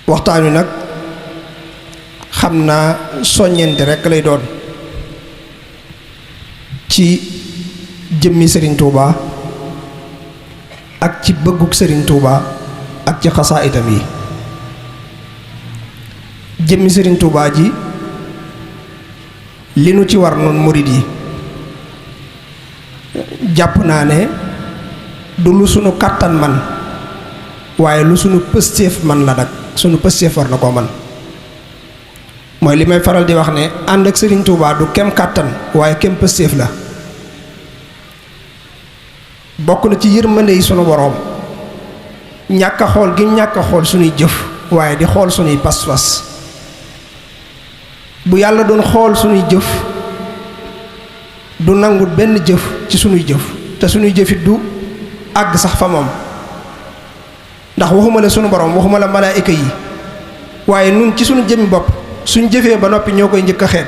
waxtaan wi nag xam naa soññente rekk lay doon ci jëmmi Serigne Touba ak ci bëggug Serigne Touba ak ci xasaayidam yi. jëmmi Serigne Touba ji li nu ci war noonu murid yi jàpp naa ne du lu sunu kàttan man waaye lu sunu pëstéef man la nag sunu pëstéef war na koo man mooy li may faral di wax ne ànd ak Serigne Touba du kem kàttan waaye kem pëstéef la. bokk na ci yërmande yi sunu boroom ñàkk a xool gi ñàkk a xool sunuy jëf waaye di xool sunuy pas-pas. bu yàlla doon xool sunuy jëf du nangu benn jëf ci sunuy jëf te sunuy jëfit du àgg sax fa moom ndax waxuma la sunu borom waxuma la malaayika yi waaye nun ci sunu jëmmi bopp suñ jëfee ba noppi ñoo koy njëkk a xeeb.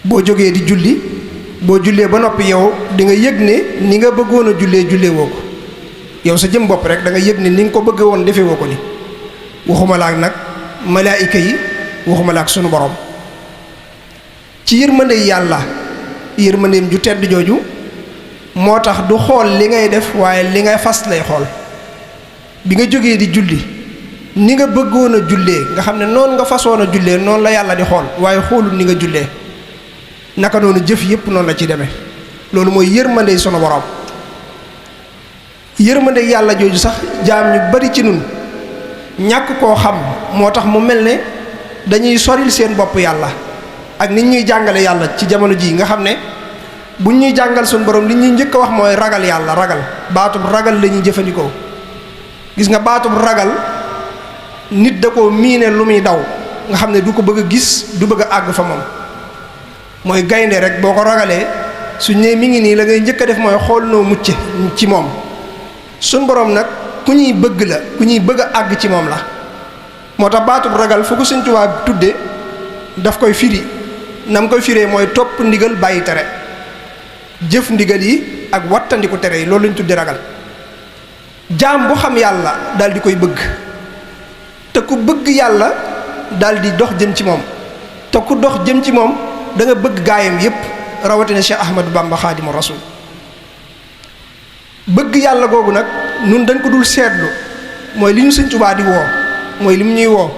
boo jógee di julli boo jullee ba noppi yow di nga yëg ne ni nga bëggoon a jullee woo ko yow sa jëm bopp rek da nga yëg ne ni nga ko bëggee woon defee woo ko ni waxuma la ak nag malaayika yi waxuma la ak sunu borom. ci yërmande yàlla yërmandeem ju tedd jooju moo tax du xool li ngay def waaye li ngay fas lay xool. bi nga jógee di julli ni nga bëggoon a jullee nga xam ne noonu nga fasoon a jullee noonu la yàlla di xool waaye xoolul ni nga jullee naka noonu jëf yépp noonu la ci demee. loolu mooy yërmande sunu borom. yërmande yàlla jooju sax jaam ñu bari ci nun ñàkk koo xam moo tax mu mel ne dañuy soril seen bopp yàlla ak nit ñuy jàngale yàlla ci jamono ji nga xam ne buñ ñuy jàngal suñu borom li ñuy njëkk a wax mooy ragal yàlla ragal baatub ragal la ñuy jëfandikoo. gis nga baatub ragal nit da koo miine lu muy daw nga xam ne du ko bëgg a gis du bëgg a àgg fa moom mooy gaynde rek boo ko ragalee suñ ne mi ngi nii la ngay njëkk a def mooy xool noo mucc ci moom. suñ borom nag ku ñuy bëgg la ku ñuy bëgg a àgg ci moom la moo tax baatub ragal fu ko Sëñ Tuubaa tudde daf koy firi nam koy firee mooy topp ndigal bàyyi tere jëf ndigal yi ak wattandiku tere yi loolu lañ tudde ragal. jaam bu xam yàlla daal di koy bëgg te ku bëgg yàlla daal di dox jëm ci moom te ku dox jëm ci moom da nga bëgg gaayam yépp rawatina Cheikh Ahmadou Bamba Xaadimu Rasuul. bëgg yàlla googu nag nun dañ ko dul seetlu mooy li ñu Sëñ Tuubaa di woo mooy li mu ñuy woo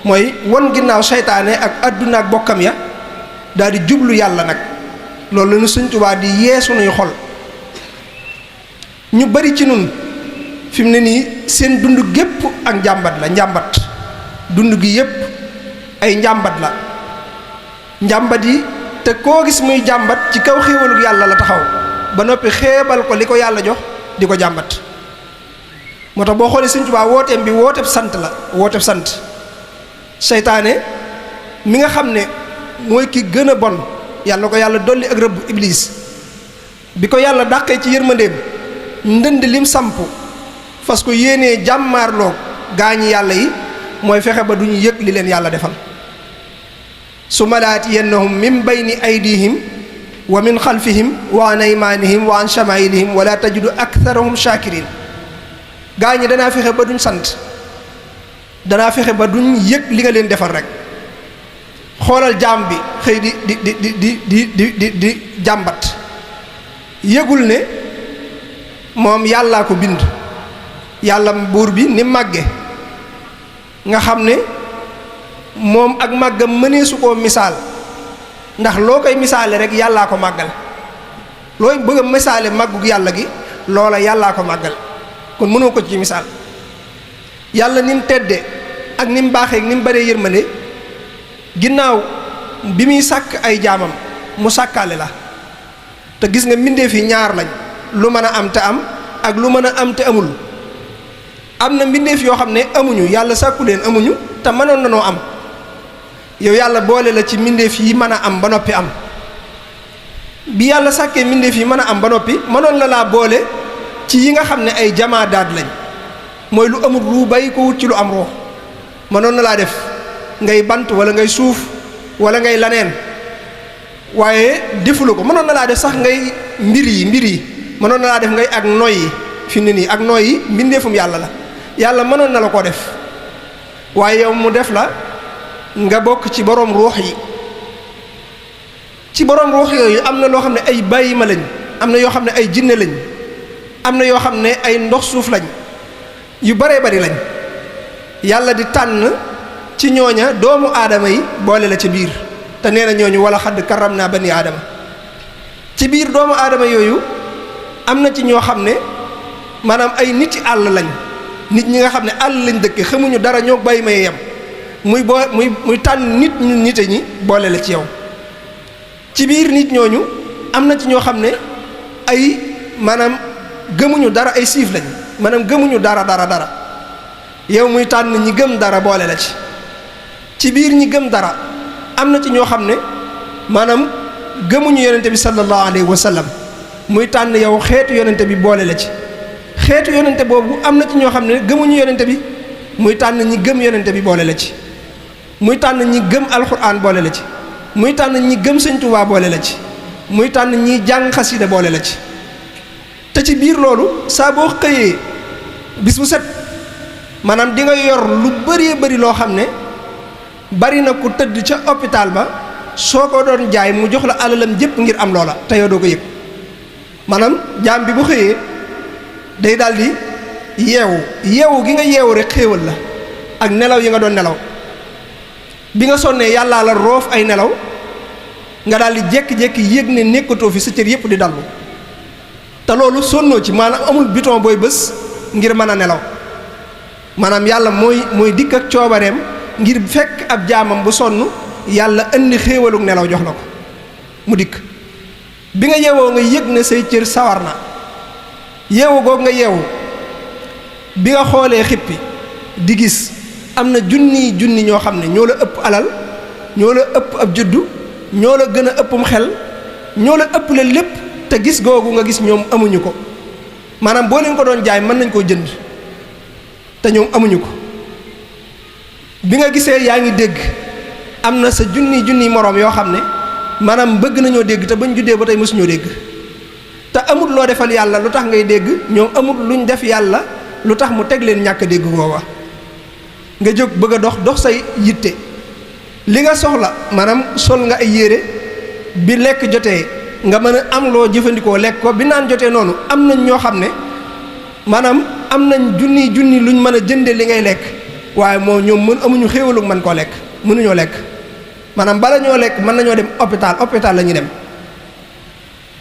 mooy won ginnaaw seytaane ak àdduna ak bokkam ya daal di jublu yàlla nag loolu la ñu Sëñ Tuubaa di yee sunuy xol. ñu bari ci nun fi mu ne nii seen dund gépp ak njàmbat la njàmbat dund gi yépp ay njàmbat la njàmbat yi te koo gis muy jàmbat ci kaw xéewalug yàlla la taxaw ba noppi xeebal ko li ko yàlla jox di ko jàmbat. moo tax boo xoolee Sëñ Tuubaa wooteem bi wooteeb sant la wooteeb sant. seytaane mi nga xam ne mooy ki gën a bon yàlla na ko yàlla dolli ak rëbb iblis bi ko yàlla dàqee ci yërmandeem ndënd lim samp fas ko yéenee jàmmaarloo gaañi yàlla yi mooy fexe ba duñu yëg li leen yàlla defal. su malaati yennahum min bayni aydihim wa min xalfihim wa an aymanihim wa an shamailihim wala tajidu aktharahum shakirin. gaañi danaa fexe ba duñ sant danaa fexe ba duñ yëg li nga leen defal rek. xoolal jaam bi xëy di jàmbat yëgul ne moom yàllaa ko bind yàlla buur bi ni màgge nga xam ne moom ak màggam mëneesu koo misaal ndax loo koy misaale rek yàllaa ko màggal looy bëgg a misaale màggug yàlla gi loola yàllaa ko màggal kon mënoo ko ci misaal. yàlla ni mu tedde ak ni mu baaxee ak ni mu baree yërmande ginnaaw bi muy sàkk ay jaamam mu sàkkaale la te gis nga mbindeef yi ñaar lañ lu mën a am te am ak lu mën a am te amul. am na mbindeef yoo xam ne amuñu yàlla sàkku leen amuñu te mënoon na noo am yow yàlla boole la ci mbindeef yi mën a am ba noppi am. bi yàlla sàkkee mbindeef yi mën a am ba noppi mënoon la laa boole ci yi nga xam ne ay jamaadaat lañ mooy lu amul ruu bàyyi ko wut ci lu am roo mënoon na laa def ngay bant wala ngay suuf wala ngay laneen waaye defula ko. mënoon na laa def sax ngay mbir yi mënoon na laa def ngay ak noy yi fi mu ne nii ak noy yi mbindeefum yàlla la yàlla mënoon na la koo def waaye yow mu def la nga bokk ci boroom ruux yi. ci boroom ruux yooyu am na loo xam ne ay bàyyima lañ, am na yoo xam ne ay jinne lañ, am na yoo xam ne ay ndox suuf lañ, yu baree bari lañ. yàlla di tànn ci ñooña doomu aadama yi boole la ca biir, te nee na ñooñu wala xadd karam naa bani aadama. ci biir doomu aadama yooyu am na ci ñoo xam ne maanaam ay nit yi àll lañ, nit ñi nga xam ne àll lañ dëkke xamuñu dara, ñoo bàyyi may yem, muy tànn nit ñu nite ñi boole la ci yow. ci biir nit ñooñu am na ci ñoo xam ne ay maanaam gëmuñu dara, ay siif lañ, maanaam gëmuñu dara yow muy tànn ñi gëm dara boole la ci. ci biir ñi gëm dara am na ci ñoo xam ne maanaam gëmuñu yonente bi sallallahu alayhi wa sallam, muy tànn yow xeetu yonente bi boole la ci. xeetu yonente boobu am na ci ñoo xam ne gëmuñu yonente bi, muy tànn ñi gëm yonente bi boole la ci. muy tànn ñi gëm alxuraan boole la ci. muy tànn ñi gëm Sëñ Tuubaa boole la ci. muy tànn ñi jàng xasida boole la ci. te ci biir loolu saa boo xëyee bis bu set maanaam di nga yor lu bëree bëri loo xam ne bari na ku tëdd ca hôpital ba soo ko doon jaay mu jox la alalam jëpp ngir am loola te yow doo ko yëg. maanaam jaam bi bu xëyee day daldi yeewu gi nga yeewu rek xéewal la ak nelaw yi nga doon nelaw. bi nga sonnee yàllaa la roof ay nelaw nga daldi jékki-jékki yëg ne nekkatoo fi sa cër yëpp di dallu te loolu sonnoo ci maanaam amul bouton booy bës ngir mën a nelaw. maanaam yàlla mooy dikk ak coobareem ngir fekk ab jaamam bu sonn yàlla indi xéewalug nelaw jox la ko mu dikk. bi nga yeewoo nga yëg ne say cër sawar na, yeewu googu nga yeewu bi nga xoolee xippi di gis am na junni ñoo xam ne ñoo la ëpp alal, ñoo la ëpp ab juddu, ñoo la gën a ëppum xel, ñoo la ëpp la lépp, te gis googu nga gis ñoom amuñu ko. maanaam boo leen ko doon jaay mën nañ koo jënd te ñoom amuñu ko. bi nga gisee yaa ngi dégg am na sa junni moroom yoo xam ne maanaam bëgg nañoo dégg te bañ juddee ba tey mësuñoo dégg, te amul loo defal yàlla lu tax ngay dégg, ñoom amul luñ def yàlla lu tax mu teg leen ñàkk dégg goowa. nga jóg bëgg a dox say yitte, li nga soxla maanaam sol nga ay yére, bi lekk jotee nga mën a am loo jëfandikoo lekk ko, bi naan jotee noonu am nañ ñoo xam ne maanaam am nañ junni luñ mën a jënde li ngay lekk, waaye ñoom amuñu xéewalug mën koo lekk, mënuñoo lekk. maanaam bala ñoo lekk mën nañoo dem hôpital la ñuy dem.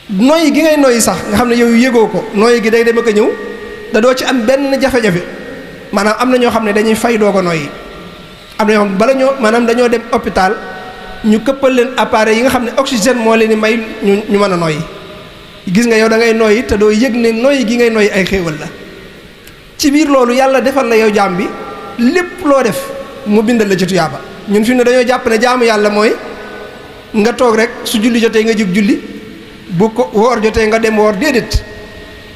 noyyi gi ngay noyyi sax nga xam ne yow yëgoo ko, noyyi gi day dem ak a ñëw da doo ci am benn jafe-jafe. maanaam am na ñoo xam ne dañuy fay doo ko noyyi, am na ñoo xam ne bala ñoo maanaam dañoo dem hôpital ñu këppal leen appareil yi nga xam ne oxygène moo leen di may ñu mën a noyyi. gis nga yow da ngay noyyi te doo yëg ne noyyi gi ngay noyyi ay xéewal la. ci biir loolu yàlla defal la yow jaam bi lépp loo def mu bindal la ci tuyaaba. ñun fi ne dañoo jàpp ne jaamu yàlla mooy nga toog rek su julli jotee nga jóg julli, bu ko woor jotee nga dem woor. déedéet,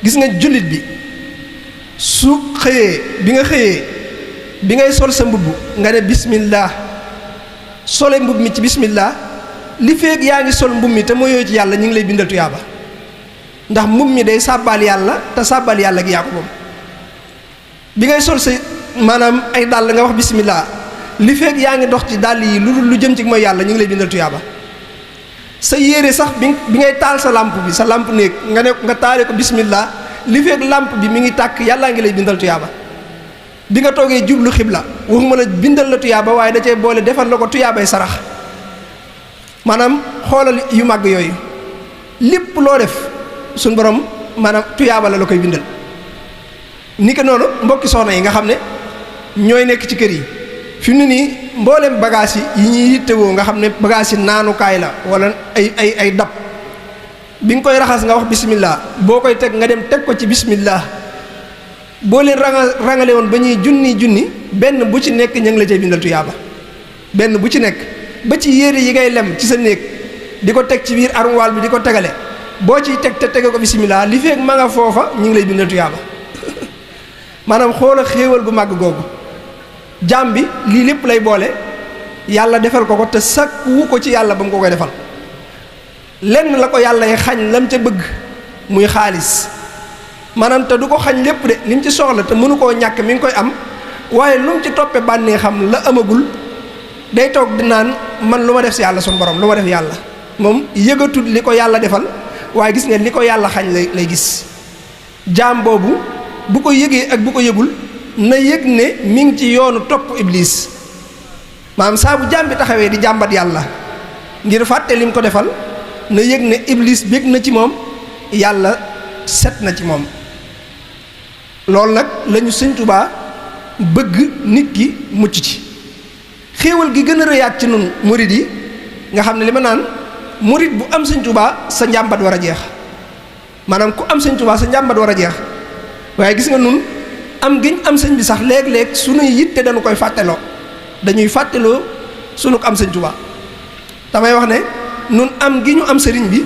gis nga jullit bi su xëyee bi ngay sol sa mbubb nga ne bismillah, sole mbubb mi ci bismillah, li feeg yaa ngi sol mbubb mi te mooyoo ci yàlla ñu ngi lay bindal tuyaaba, ndax mbubb mi day sàbbaal yàlla te sàbbaal yàlla gi yaa ko moom. bi ngay sol sa maanaam ay dàll nga wax bismillah, li feeg yaa ngi dox ci dàll yi lu jëm ci mooy yàlla ñu ngi lay bindal tuyaaba. sa yére sax bi ngay taal sa lampe bi, sa lampe néeg nga taale ko bismillah, li feeg lampe bi mi ngi tàkk yàllaa ngi lay bindal tuyaaba. bi nga toogee jublu xibla waxuma la bindal la tuyaaba, waaye da cee boole defal la ko tuyaabay sarax. maanaam xoolal yu màgg yooyu lépp loo def suñ borom maanaam tuyaaba la koy bindal. ni ko noonu mbokki soxna yi nga xam ne ñooy nekk ci kër yi fi mu ne nii mboolem bagage yi ñuy yittewoo nga xam ne bagage yi naanukaay la wala ay dab, bi nga koy raxas nga wax bismillah, boo koy teg nga dem teg ko ci bismillah. boo leen rangale woon ba ñuy junni benn bu ci nekk ñu ngi la cay bindal tuyaaba, benn bu ci nekk. ba ci yére yi ngay lem ci sa néeg di ko teg ci biir armoire bi di ko tegale, boo ciy teg te tege ko bismillah, li feeg ma nga foofa ñu ngi lay bindal tuyaaba. maanaam xoola xéewal gu màgg googu. jaam bi lii lépp lay boole yàlla defal ko te sakku ko ci yàlla ba mu ko koy defal. lenn la ko yàlla yi xañ lam ca bëgg muy xaalis, maanaam te du ko xañ lépp de li mu ci soxla te mënu koo ñàkk mi ngi koy am, waaye lu mu ci toppe bànnee xam la amagul day toog di naan man lu ma def si yàlla sunu borom lu ma def yàlla moom yëgatul li ko yàlla defal waaye gis nga li ko yàlla xañ lay gis. jaam boobu bu ko yëgee ak bu ko yëgul na yëg ne mi ngi ci yoonu topp iblis maanaam saa bu jaam bi taxawee di jàmbat yàlla ngir fàtte lim ko defal na yëg ne iblis bég na ci moom yàlla set na ci moom. loolu nag lañu Sëñ Tuubaa bëgg nit ki mucc ci. xéewal gi gën a rëyaat ci nun murid yi nga xam ne li ma naan murid bu am Sëñ Tuubaa sa njàmbat war a jeex maanaam ku am Sëñ Tuubaa sa njàmbat war a jeex waaye gis nga nun am giñ am sëñ bi sax léeg-léeg sunuy yitte dañu koy fàtteloo dañuy fàtteloo sunu am Sëñ Tuubaa damay wax ne nun am gi ñu am sëriñ bi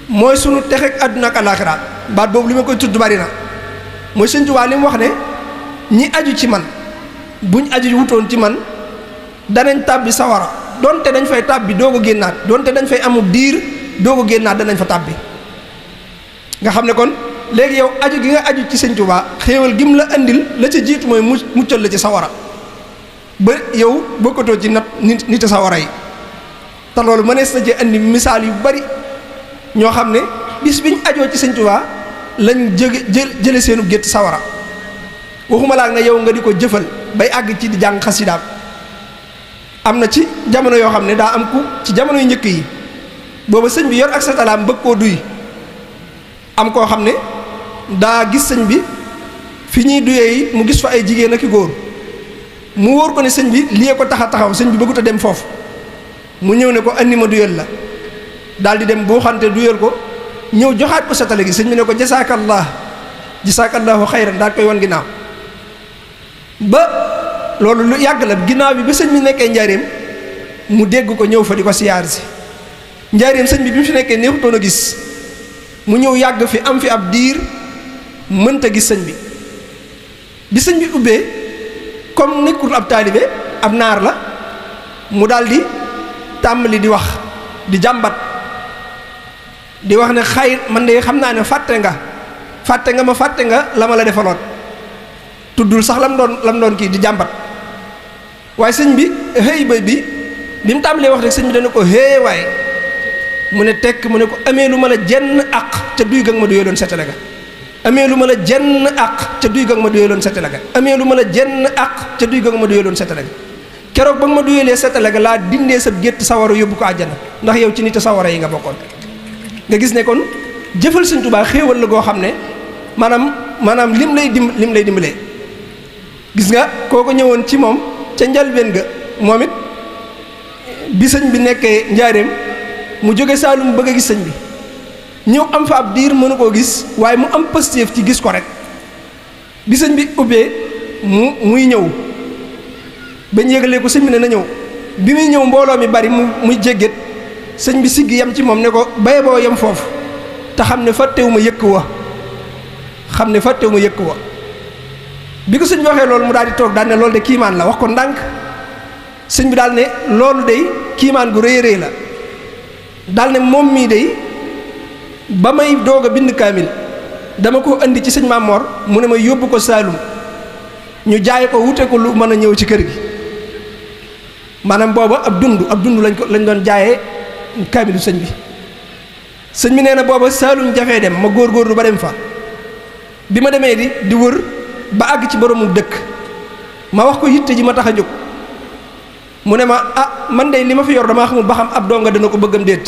mooy sunu texeeg àdduna ak alaaxira baat boobu li ma koy tudd bari na mooy Sëñ Tuubaa li mu wax ne ñi aju ci man buñ aju wutoon ci man danañ tàbbi sawara donte dañ fay tàbbi doo ko génnaat donte dañ fay amub diir doo ko génnaat danañ fa tàbbi nga xam ne kon léegi yow aju gi nga aju ci Sëñ Tuubaa xéewal gim la andil la ca jiitu mooy muccal la ci sawara ba yow bokkatoo ci nit sawara yi te loolu mënees na ci andi misaal yu bari ñoo xam ne bis biñ ajoo ci Sëñ Tuubaa lañ jële seenu gétt sawara waxuma laa na yow nga di ko jëfal bay àgg ci di jàng xasidaam am na ci jamono yoo xam ne daa am ku ci jamono yu njëkk yi booba sëñ bi yor ak satalaam bëgg koo duy am koo xam ne daa gis sëñ bi fi ñuy duyee yi mu gis fa ay jigéen ak i góor mu wóor ko ne sëñ bi lii ko tax a taxaw sëñ bi bëggut a dem foofu mu ñëw ne ko andi ma duyal la daal di dem boo xante duyal ko ñëw joxaat ko satale gi sëñ bi ne ko jasaakallaahu xayran daal koy wan ginnaaw ba loolu lu yàgg la ginnaaw bi ba sëñ bi nekkee njaareem mu dégg ko ñëw fa di ko siyaar si njaareem sëñ bi bi mu fi nekkee neexutoon a gis mu ñëw yàgg fi am fi ab diir mënta gis sëñ bi sëñ bi ubbee comme nekkul ab taalibe ab naar la mu daldi tàmbali di wax di jàmbat di wax ne xay man de xam naa ne fàtte nga la ma la defaloon tuddul sax lam doon kii di jàmbat waaye sëñ bi xëy bi mu tàmbalee wax rek sëñ bi dana ko xëy waaye mu ne tekk mu ne ko amee lu ma la jenn àq ca duy ga ma duyee doon setale ga amee lu ma la jenn àq ca duy ga ma duyee doon setale ga amee lu ma la jenn àq ca duy ga ma duyee doon setale ga keroog ba nga ma duyeelee setale ga laa dindee sa gétt sawara yóbbu ko àjjana ndax yow ci nit sawara yi nga bokkoon nga gis ne kon jëfal Sëñ Tuubaa xéewal la goo xam ne maanaam lim lay dimbalee gis nga kooko ñëwoon ci moom ca njalbeen ga moom it bi sëñ bi nekkee njaareem mu jóge Saalum bëgg a gis sëñ bi ñëw am fa ab diir mënu koo gis waaye mu am pëstéef ci gis ko rek bi sëñ bi ubbee muy ñëw bañ yëgalee ko sëñ bi ne na ñëw bi muy ñëw mbooloo mi bari muy jégget sëñ bi sigg yam ci moom ne ko baye boo yem foofu te xam ne fàttewuma yëkk wa bi ko sëñ bi waxee loolu mu daal di toog daal ne loolu de kiimaan la wax ko ndànk sëñ bi daal ne loolu de kiimaan gu rëy rëy la daal ne moom mii de ba may doog a bind kaamil dama ko indi ci sëñ Mamor mu ne ma yóbbu ko Saalum ñu jaay ko wute ko lu mën a ñëw ci kër gi maanaam booba ab dund lañ doon jaayee kaamilu sëñ bi nee na booba Saalum jafee dem ma góorgóorlu ba dem fa bi ma demee di wër ba àgg ci boroomu dëkk ma wax ko yitte ji ma tax a jóg mu ne ma man de li ma fi yor damaa xamul ba xam ab donga dana ko bëggam déet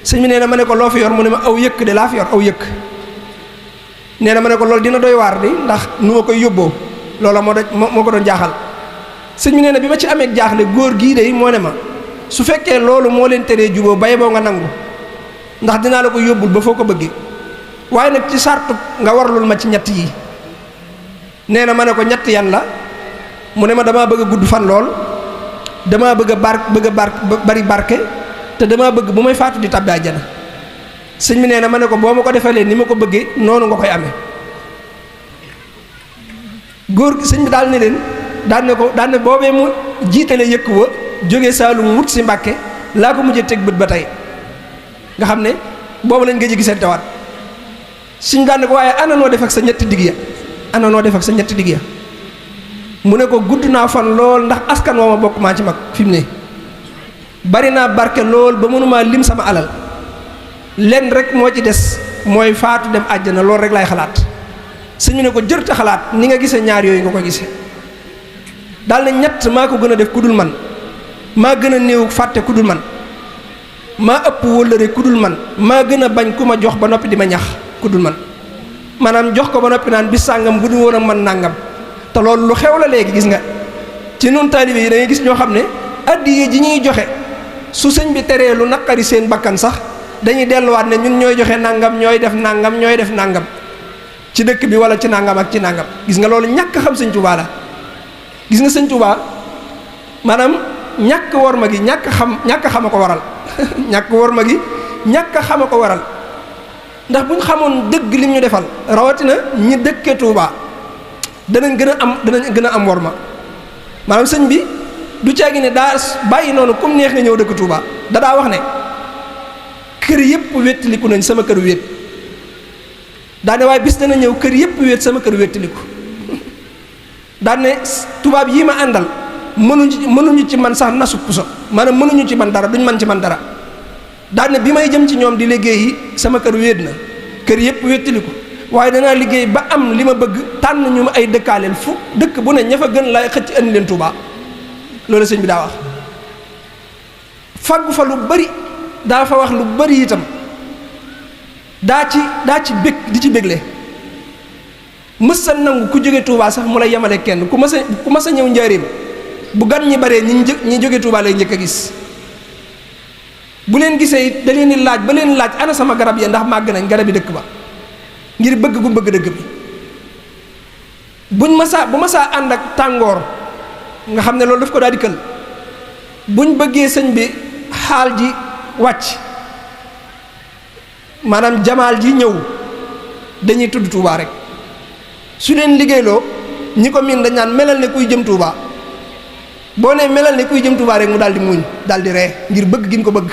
sëñ bi nee na ma ne ko loo fi yor mu ne ma aw yëkk de laa fi yor aw yëkk nee na ma ne ko loolu dina doy waar di ndax nu ma koy yóbboo loola moo ko doon jaaxal sëñ bi nee na bi ma ci amee jaaxle góor gii de moo ne ma su fekkee loolu moo leen teree juboo bay boo nga nangu ndax dinaa la ko yóbbul ba foo ko bëggee waaye nag ci sartu nga warlul ma ci ñett yi nee na ma ne ko ñett yan la mu ne ma damaa bëgg a gudd fan lool damaa bëgg a bari barke te damaa bëgg bu may faatu di tàbbi àjjana sëñ bi nee na ma ne ko boo ma ko defalee ni ma ko bëggee noonu nga koy amee góor gi sëñ bi daal ne leen daan ne boobee mu jiitale yëkk wa jógee Saalum wut si Mbàkke laa ko mujjee teg bët ba tey nga xam ne boobu lañ gëj a gisante waat suñ daan ne ko waaye ana noo def ak sa ñetti digg ya mu ne ko gudd naa fan lool ndax askan woo ma bokk maa ci mag fi mu ne bari naa barke lool ba mënumaa lim sama alal lenn rek moo ci des mooy faatu dem àjjana loolu rek laay xalaat sëñ bi ne ko jërta xalaat ni nga gisee ñaar yooyu nga ko gisee daal ne ñett maa ko gën a def ku dul man maa gën a néew fàtte ku dul man maa ëpp wóllëre ku dul man maa gën a bañ ku ma jox ba noppi di ma ñax ku dul man maanaam jox ko ba noppi naan bis sàngam bu dul woon a man nàngam te loolu lu xew la léegi gis nga ci nun taalibe yi da ngay gis ñoo xam ne addiye ji ñuy joxe su sëñ bi teree lu naqari seen bakkan sax dañuy delluwaat ne ñun ñooy joxe nàngam ñooy def nàngam ci dëkk bi wala ci nàngam ak ci nàngam gis nga loolu ñàkk xam sëñ Tuubaa la gis nga sëñ Tuubaa maanaam ñàkk worma gi ñàkk xam a ko waral ñàkk worma gi ñàkk xam a ko waral ndax bu ñu xamoon dëgg lim ñu defal rawatina ñi dëkke Tuubaa danañ gën a am worma maanaam sëñ bi du caagi ne daa bàyyi noonu comme neex nga ñëw dëkk Tuubaa daa wax ne kër yëpp wéttaliku nañ sama kër wét daane waaye bis dana ñëw kër yëpp wét sama kër wéttaliku daane tubaab yi ma àndal mënuñu ci man sax nasu puso maanaam mënuñu ci man dara duñ man ci man dara daane bi may jëm ci ñoom di liggéey yi sama kër wéet na kër yëpp wéttaliku waaye danaa liggéey ba am li ma bëgg tànn ñu ma ay dëkkaaleel fu dëkk bu ne ña fa gën lay xëcc andi leen Tuubaa loolu sëñ bi daa wax faggu fa lu bari daa fa wax lu bari itam daa ci bég di ci bégle mës sa nangu ku jóge Tuubaa sax mu lay yemale kenn ku mas a ñëw njaareem bu gan ñi baree ñi jóge Tuubaa lay njëkk a gis bu leen gisee it da leen di laaj ba leen laaj ana sama garab ya ndax màgg nañ garab yi dëkk ba ngir bëgg gu bëgg dëkk bi bu masaa ànd ak tàngoor nga xam ne loolu daf ko daal di kël buñ bëggee sëñ bi xaal ji wàcc maanaam jamaal ji ñëw dañuy tudd Tuubaa rek su leen liggéeyloo ñi ko miin dañ naan melal ne kuy jëm Tuubaa boo nee melal ne kuy jëm Tuubaa rek mu daal di muñ daal di ree ngir bëgg gi mu ko bëgg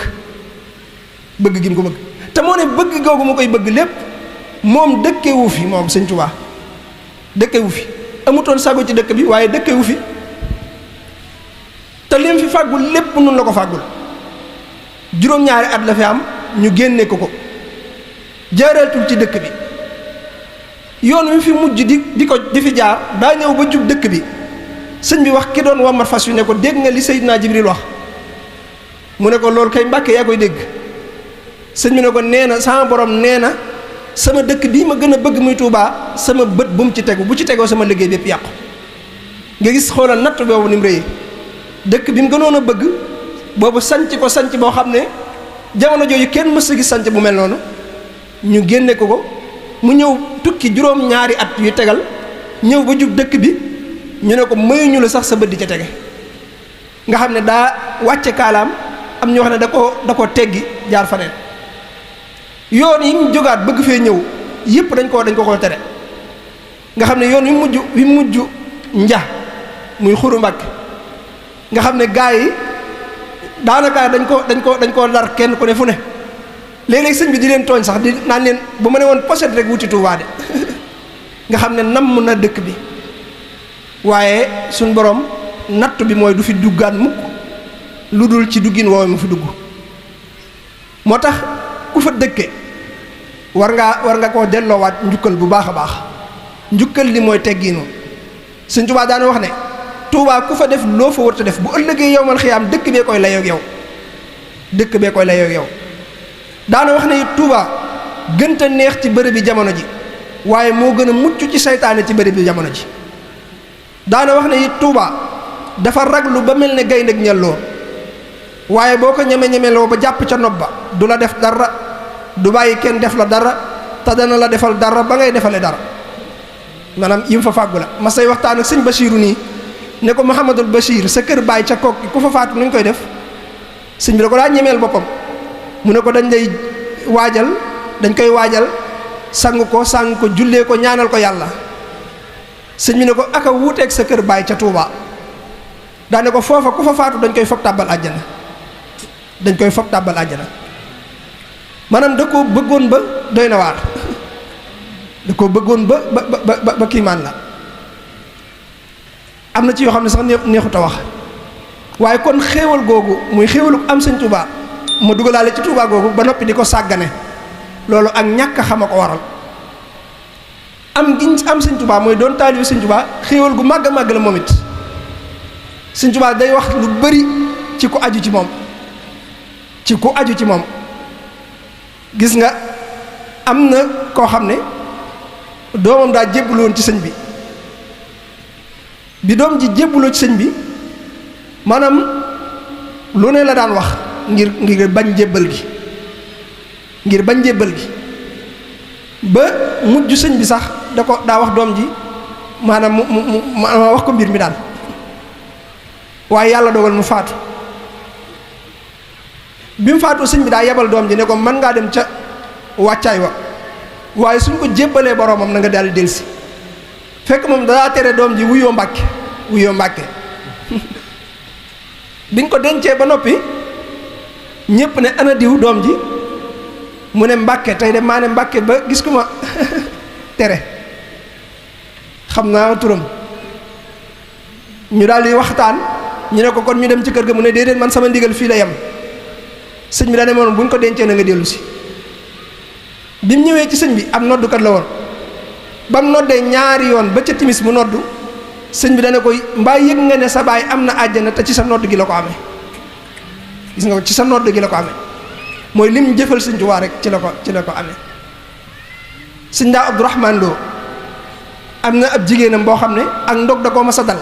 te moo ne bëgg googu mu koy bëgg lépp moom dëkkewu fi moom sëñ Tuubaa dëkkewu fi amutoon sago ci dëkk bi waaye dëkkewu fi te lim fi fàggul lépp nun la ko fàggul juróom-ñaari at la fi am ñu génne ko jaaraatul ci dëkk bi yoon wi fi mujj di fi jaar daa ñëw ba jub dëkk bi sëñ bi wax ki doon wammat fas yu ne ko dégg nga li Seydina Jibril wax mu ne ko loolu kay Mbàkke yaa koy dégg sëñ bi ne ko nee na sama borom nee na sama dëkk bii ma gën a bëgg muy Tuubaa sama bët bu mu ci tegu bu ci tegoo sama liggéey bépp yàqu nga gis xoolal natt boobu ni mu rëyee dëkk bi mu gënoon a bëgg boobu sanc boo xam ne jamono jooju kenn mës a gis sanc bu mel noonu ñu génne ko mu ñëw tukki juróom-ñaari at yu tegal ñëw ba jub dëkk bi ñu ne ko mayuñu la sax sa bët di ca tege nga xam ne daa wàcce kaalaam am ñoo xam ne da ko teggi jaar faneen yoon yi mu jógaat bëgg fee ñëw yëpp dañ ko tere nga xam ne yoon wi mujj nja muy Xuru Mbàkke nga xam ne gaa yi daanaka dañ koo dar kenn ku ne fu ne léeg-léeg sëñ bi di leen tooñ sax di naan leen bu ma ne woon pochette rek wuti Tuubaa de nga xam ne namm na dëkk bi waaye suñ borom natt bi mooy du fi duggaat mukk lu dul ci duggin woowe mu fi dugg moo tax ku fa dëkke war nga koo delloowaat njukkal bu baax a baax njukkal li mooy teggiinu sëñ Tuubaa daana wax ne Tuubaa ku fa def loo fa warta def bu ëllëgee yowmal xiyaam dëkk bee koy layoog yow daana wax ne Tuubaa gënta neex ci bërëb bi jamono ji waaye moo gën a mucc ci seytaane ci bërëb bi jamono ji daana wax ne Tuubaa dafa raglu ba mel ne gaynde ak ñelloo waaye boo ko ñeme-ñemeloo ba jàpp ca nopp ba du la def dara du bàyyi kenn def la dara te dana la defal dara ba ngay defale dara maanaam yim fa fàggu la ma say waxtaan ak sëñ Basiiru nii ne ko Mouhamadul Bachir sa kër baay ca kokki ku fa faatu nuñ koy def sëñ bi da ko daa ñemeel boppam mu ne ko dañ koy waajal sang ko jullee ko ñaanal ko yàlla sëñ bi ne ko aka wuuteeg sa kër baay ca Touba daane ko foofa ku fa faatu dañ koy foog tàbbal àjjana maanaam da koo bëggoon ba doy na waar da koo bëggoon ba kiimaan la am na ci yoo xam ne sax neexut a wax waaye kon xéewal googu muy xéewalu am sëñ Touba ma dugalaale ci Touba googu ba noppi di ko sàggane loolu ak ñàkk a xam a ko waral am giñ am sëñ Touba mooy doon taalibe sëñ Touba xéewal gu màgg a màgg la moom it sëñ Touba day wax lu bari ci ku aju ci moom ci ku aju ci moom gis nga am na koo xam ne doomam daa jébbalu woon ci sëñ bi doom ji jébbaloo ci sëñ bi maanaam lu ne la daan wax ngir bañ jébbal gi ba mujj sëñ bi sax daa wax doom ji maanaam mu wax ko mbir mi daal waaye yàlla dogal mu faatu bi mu faatoo sëñ bi daa yebal doom ji ne ko mën ngaa dem ca wàccaay wa waaye suñ ko jébbalee boroomam na nga daal di delsi fekk moom daa tere doom ji wuyoo mbàkke biñ ko dencee ba noppi ñépp ne ana diw doom ji mu ne mbàkke tey de maa ne mbàkke ba gis ku ma tere xam naa turam ñu daal di waxtaan ñu ne ko kon ñu dem ci kër ga mu ne déedéet man sama ndigal fii la yem sëñ bi daa ne moom bu ñu ko dencee na nga dellu si bi mu ñëwee ci sëñ bi am noddukat la woon ba mu noddee ñaari yoon ba ca timis mu noddu sëñ bi dana koy mbaa yëg nga ne sa baay am na àjjana te ci sa nodd gi la ko amee gis nga ko ci sa nodd gi la ko amee mooy lim jëfal sëñ Tuubaa rek ci la ko amee sëñ daa Abdourahman Lo am na ab jigéenam boo xam ne ak ndog da koo mas a dal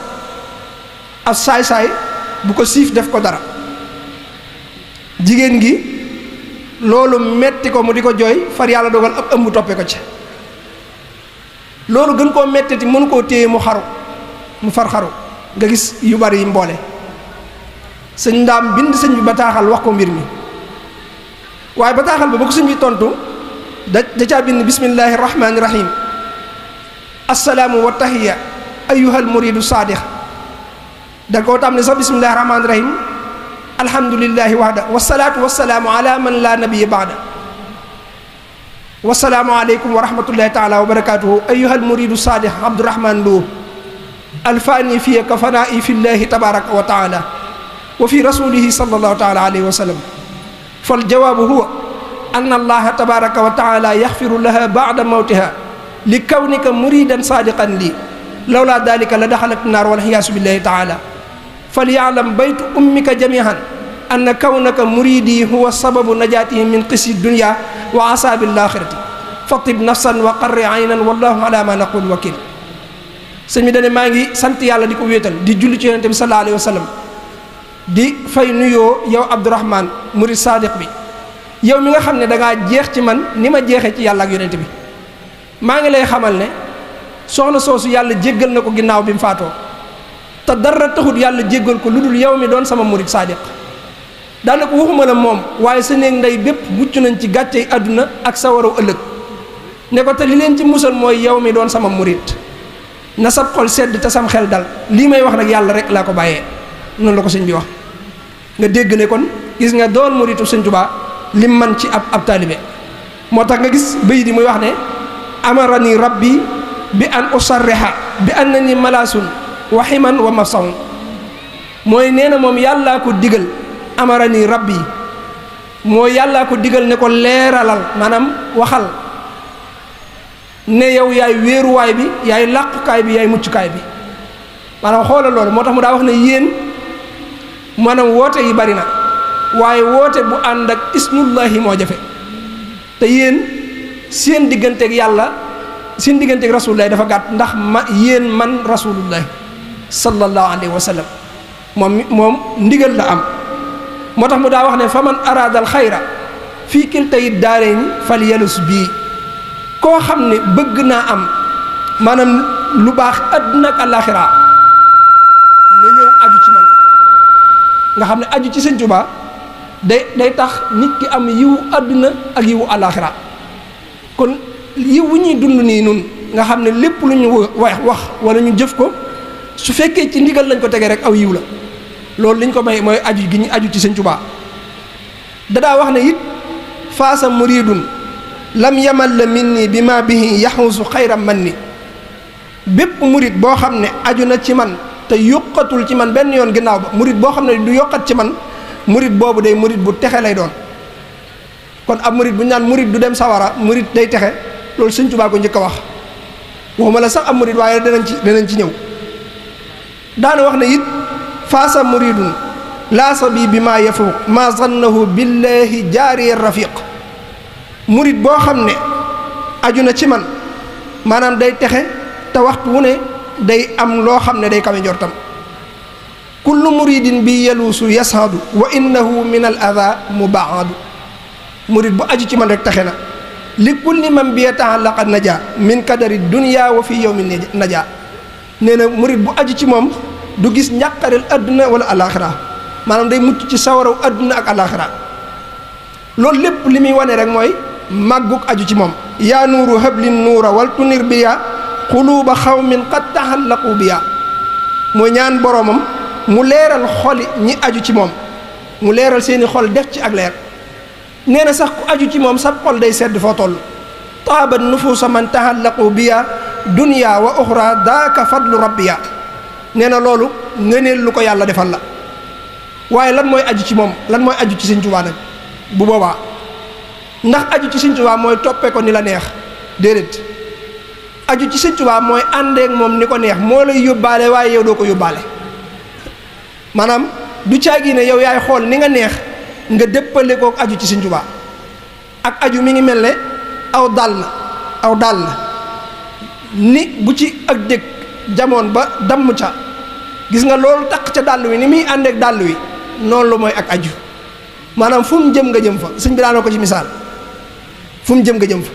ab saay-saay bu ko siif def ko dara jigéen gi loolu metti ko mu di ko jooy far yàlla dogal ab ëmb toppe ko ci loolu gën koo mettiti mënu koo téye mu far xaru nga gis yu bari yi mboole sëñ ndaam bind sëñ bi bataaxal wax ko mbir mi waaye bataaxal ba ko sëñ bi tontu da caa bind bismillahi rahmaani rahim assalaamu wa tahiya ayyuhal muridu saadix da koo tam ne sax bismillahi rahmaani rahim alhamdulillahi wahda wasalaatu wasalaamu ala man la nabiya baada wasalaamu aleykum wa rahmatullahi taala wa barakatuhu ayyuhal muridu saadix abdourahman Lo alfaani fiya ka fanaa'i fi llahi tabaraka wa taala wa fi rasulihi sallallahu taala alayhi wa sallam fal jawaabu huwa anna allaha tabaraka wa taala yaxfiru laha baada mawtiha li kawnika muridan saadiqan lii lawla dalika la daxalat naar wal xiyaasu billahi taala falyaalam baytu ummika jamihan anna kawnaka muridi huwa sababu najaatihi min qisi dunya wa asaabi laaxirati fatib nafsan wa qarri aynan wallahu ala ma naqul wakil sëñ bi dane maa ngi sant yàlla di ko wéetal di julli ci yonente bi sallallahu alayhi wa sallam di fay nuyoo yow Abdourahman murid sadiq bi yow mi nga xam ne dangaa jeex ci man ni ma jeexee ci yàlla ak yonente bi maa ngi lay xamal ne soxna soosu yàlla jéggal na ko ginnaaw bi mu faatoo te dara taxut yàlla jéggal ko lu dul yow mi doon sama murid sadiq daanaka waxuma la moom waaye sa néeg ndey bépp mucc nañ ci gàccey àdduna ak sa waraw ëllëg ne ko te li leen ci musal mooy yow mi doon sama murid na sab xol sedd te sam xel dal lii may wax nag yàlla rek laa ko bàyyee noonu la ko sëñ bi wax nga dégg ne kon gis nga doon muritu sëñ Tuubaa lim man ci ab taalibe moo tax nga gis bëy di muy wax ne amarani rabbi bi an usarriha bi annani malaasun wa himan wa mafsaun mooy nee na moom yàllaa ko digal amarani rabbi mooy yàllaa ko digal ne ko leeralal maanaam waxal ne yow yaay wéeruwaay bi yaay làqukaay bi yaay muccukaay bi maanaam xoolal loolu moo tax mu daa wax ne yéen maanaam woote yi bari na waaye woote bu ànd ak ismullahi moo jafe te yéen seen digganteeg yàlla seen digganteeg rasulullahi dafa gàtt ndax yéen man rasulullahi sallallahu alayhi wa sallam moom ndigal la am moo tax mu daa wax ne fa man araadal xayra fii kiltayi daarayni fal yalus bii koo xam ne bëgg naa am maanaam lu baax àdduna ak àllaaxira na ñëw aju ci man nga xam ne aju ci sëñ Tuubaa day tax nit ki am yiwu àdduna ak yiwu àllaaxira kon yiw wu ñuy dund nii nun nga xam ne lépp lu ñu wax wala ñu jëf ko su fekkee ci ndigal lañ ko tegee rek aw yiw la loolu liñ ko may mooy aju gi ñu aju ci sëñ Tuubaa dadaa wax ne it faasa muridun lam yamal la min nii bi ma bihi yaxuusu xayram man ni bépp murit boo xam ne aju na ci man te yokkatul ci man benn yoon ginnaaw ba murit boo xam ne du yokkat ci man murit boobu day murit bu texe lay doon. kon ab murit bu ñu naan murit du dem sawara murit day texe loolu Sëñ Tuubaa ko njëkk a wax waxuma la sax ab murit waaye danañ ci ñëw. daana wax ne it faasa muridun laasa bi maa yafuuq maa zannahu billahi jaariya rafiq murit boo xam ne aju na ci man maanaam day texe te waxtu wu ne day am loo xam ne day kawe njortam. kullu muridin bi yaluusu yashaadu wa innahu min al ada mubaadu murid bu aju ci man rek taxe na li kulli man bi yata'allaqa naja min kadari dunya wa fi yawmi naja nee na murid bu aju ci moom du gis njàqareel adduna wala alaxira maanaam day mucc ci sawaraw adduna ak alaxira loolu lépp li muy wane rek mooy màggug aju ci moom. yaa nuuru hablin nuura wal tunir biya quluuba xawmin qad taxallaqu biya mooy ñaan boroomam mu leeral xoli ñi aju ci moom mu leeral seeni xol def ci ak leer. nee na sax ku aju ci moom sab xol day sedd foo toll. taabat nufuusa man taxallaqu biya dunya wa uxra daaka fadlu rabbiya nee na loolu ngëneel lu ko yàlla defal la. waaye lan mooy aju ci moom lan mooy aju ci Sëñ Tuubaa nag bu boobaa ndax aju ci Sëñ Tuubaa mooy toppee ko ni la neex déedéet aju ci Sëñ Tuubaa mooy àndeek moom ni ko neex moo lay yóbbaale waaye yow doo ko yóbbaale. maanaam du caagi ne yow yaay xool ni nga neex nga dëppale kook aju ci Sëñ Tuubaa ak aju mi ngi mel ne aw dàll ni bu ci ak dëkk jamoon ba damm ca gis nga loolu takk ca dàll wi ni muy àndeek dàll wi noonu la mooy ak aju maanaam fu mu jëm nga jëm fa sëñ bi daana ko ci misaal fu mu jëm nga jëm fa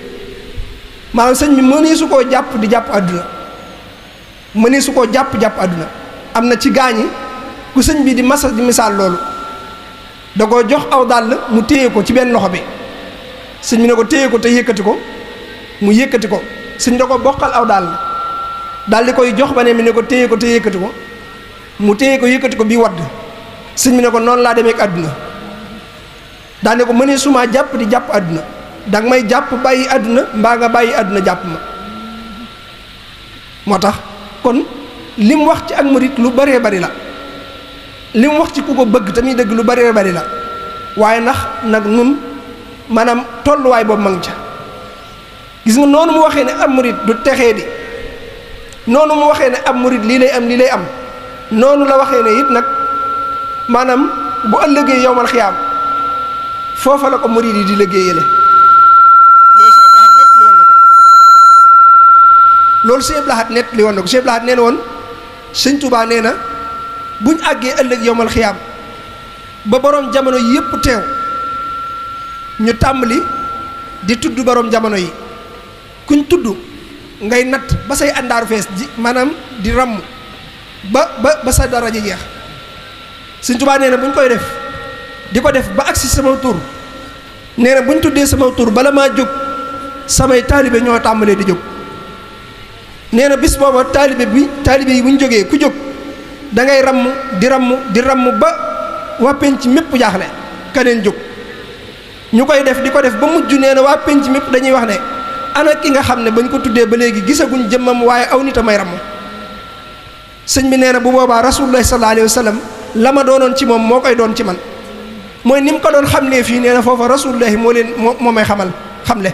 maanaam sëñ bi mënee su koo jàpp di jàpp àdduna mënee su koo jàpp àdduna am na ci gaañi ku sëñ bi di masa di misaal loolu da ko jox aw dàll mu téye ko ci benn loxo bi sëñ bi ne ko téye ko te yëkkati ko mu yëkkati ko sëñ da ko bokkal aw dàll daal di koy jox ba ne mi ne ko téye ko te yëkkati ko mu téye ko yëkkati ko bii wadd sëñ bi ne ko noonu laa demee ak àdduna daa ne ko mënee suma jàpp di jàpp àdduna danga may jàpp bàyyi àdduna mbaa nga bàyyi àdduna jàpp ma. moo tax kon li mu wax ci ak murit lu bëree bari la li mu wax ci ku ko bëgg tamit dëgg lu bëree bari la waaye ndax nag nun maanaam tolluwaay boobu ma ngi ca gis nga noonu mu waxee ne ab murit du texee di noonu mu waxee ne ab murit lii lay am noonu la waxee ne it nag maanaam bu ëllëgee yowmal xiyaam foofa la ko murit yi di liggéeyale loolu Sëñ Abdul Ahad nett li woon na ko Sëñ Abdul Ahad nee na woon Sëñ Tuubaa nee na buñ àggee ëllëg yowmal xiyaam ba boroom jamono yépp teew ñu tàmbali di tudd boroom jamono yi kuñ tudd ngay natt ba say àndaaru fees ji maanaam di ramm ba sa daraja jeex. Sëñ Tuubaa nee na buñ koy def di ko def ba agsi sama tur nee na buñ tuddee sama tur bala maa jóg samay taalibe ñoo tàmbalee di jóg. nee na bis booba taalibe yi bu ñu jógee ku jóg da ngay di ramm ba waa penc mépp jaaxle keneen jóg ñu koy def di ko def ba mujj nee na waa penc mépp dañuy wax ne ana ki nga xam ne bañ ko tuddee ba léegi gisaguñ jëmmam waaye aw nit a may ramm. sëñ bi nee na bu boobaa rasulullah sallallahu alayhi wa sallam la ma doonoon ci moom moo koy doon ci man mooy ni mu ko doon xamlee fii nee na foofa rasulullah moo may xamle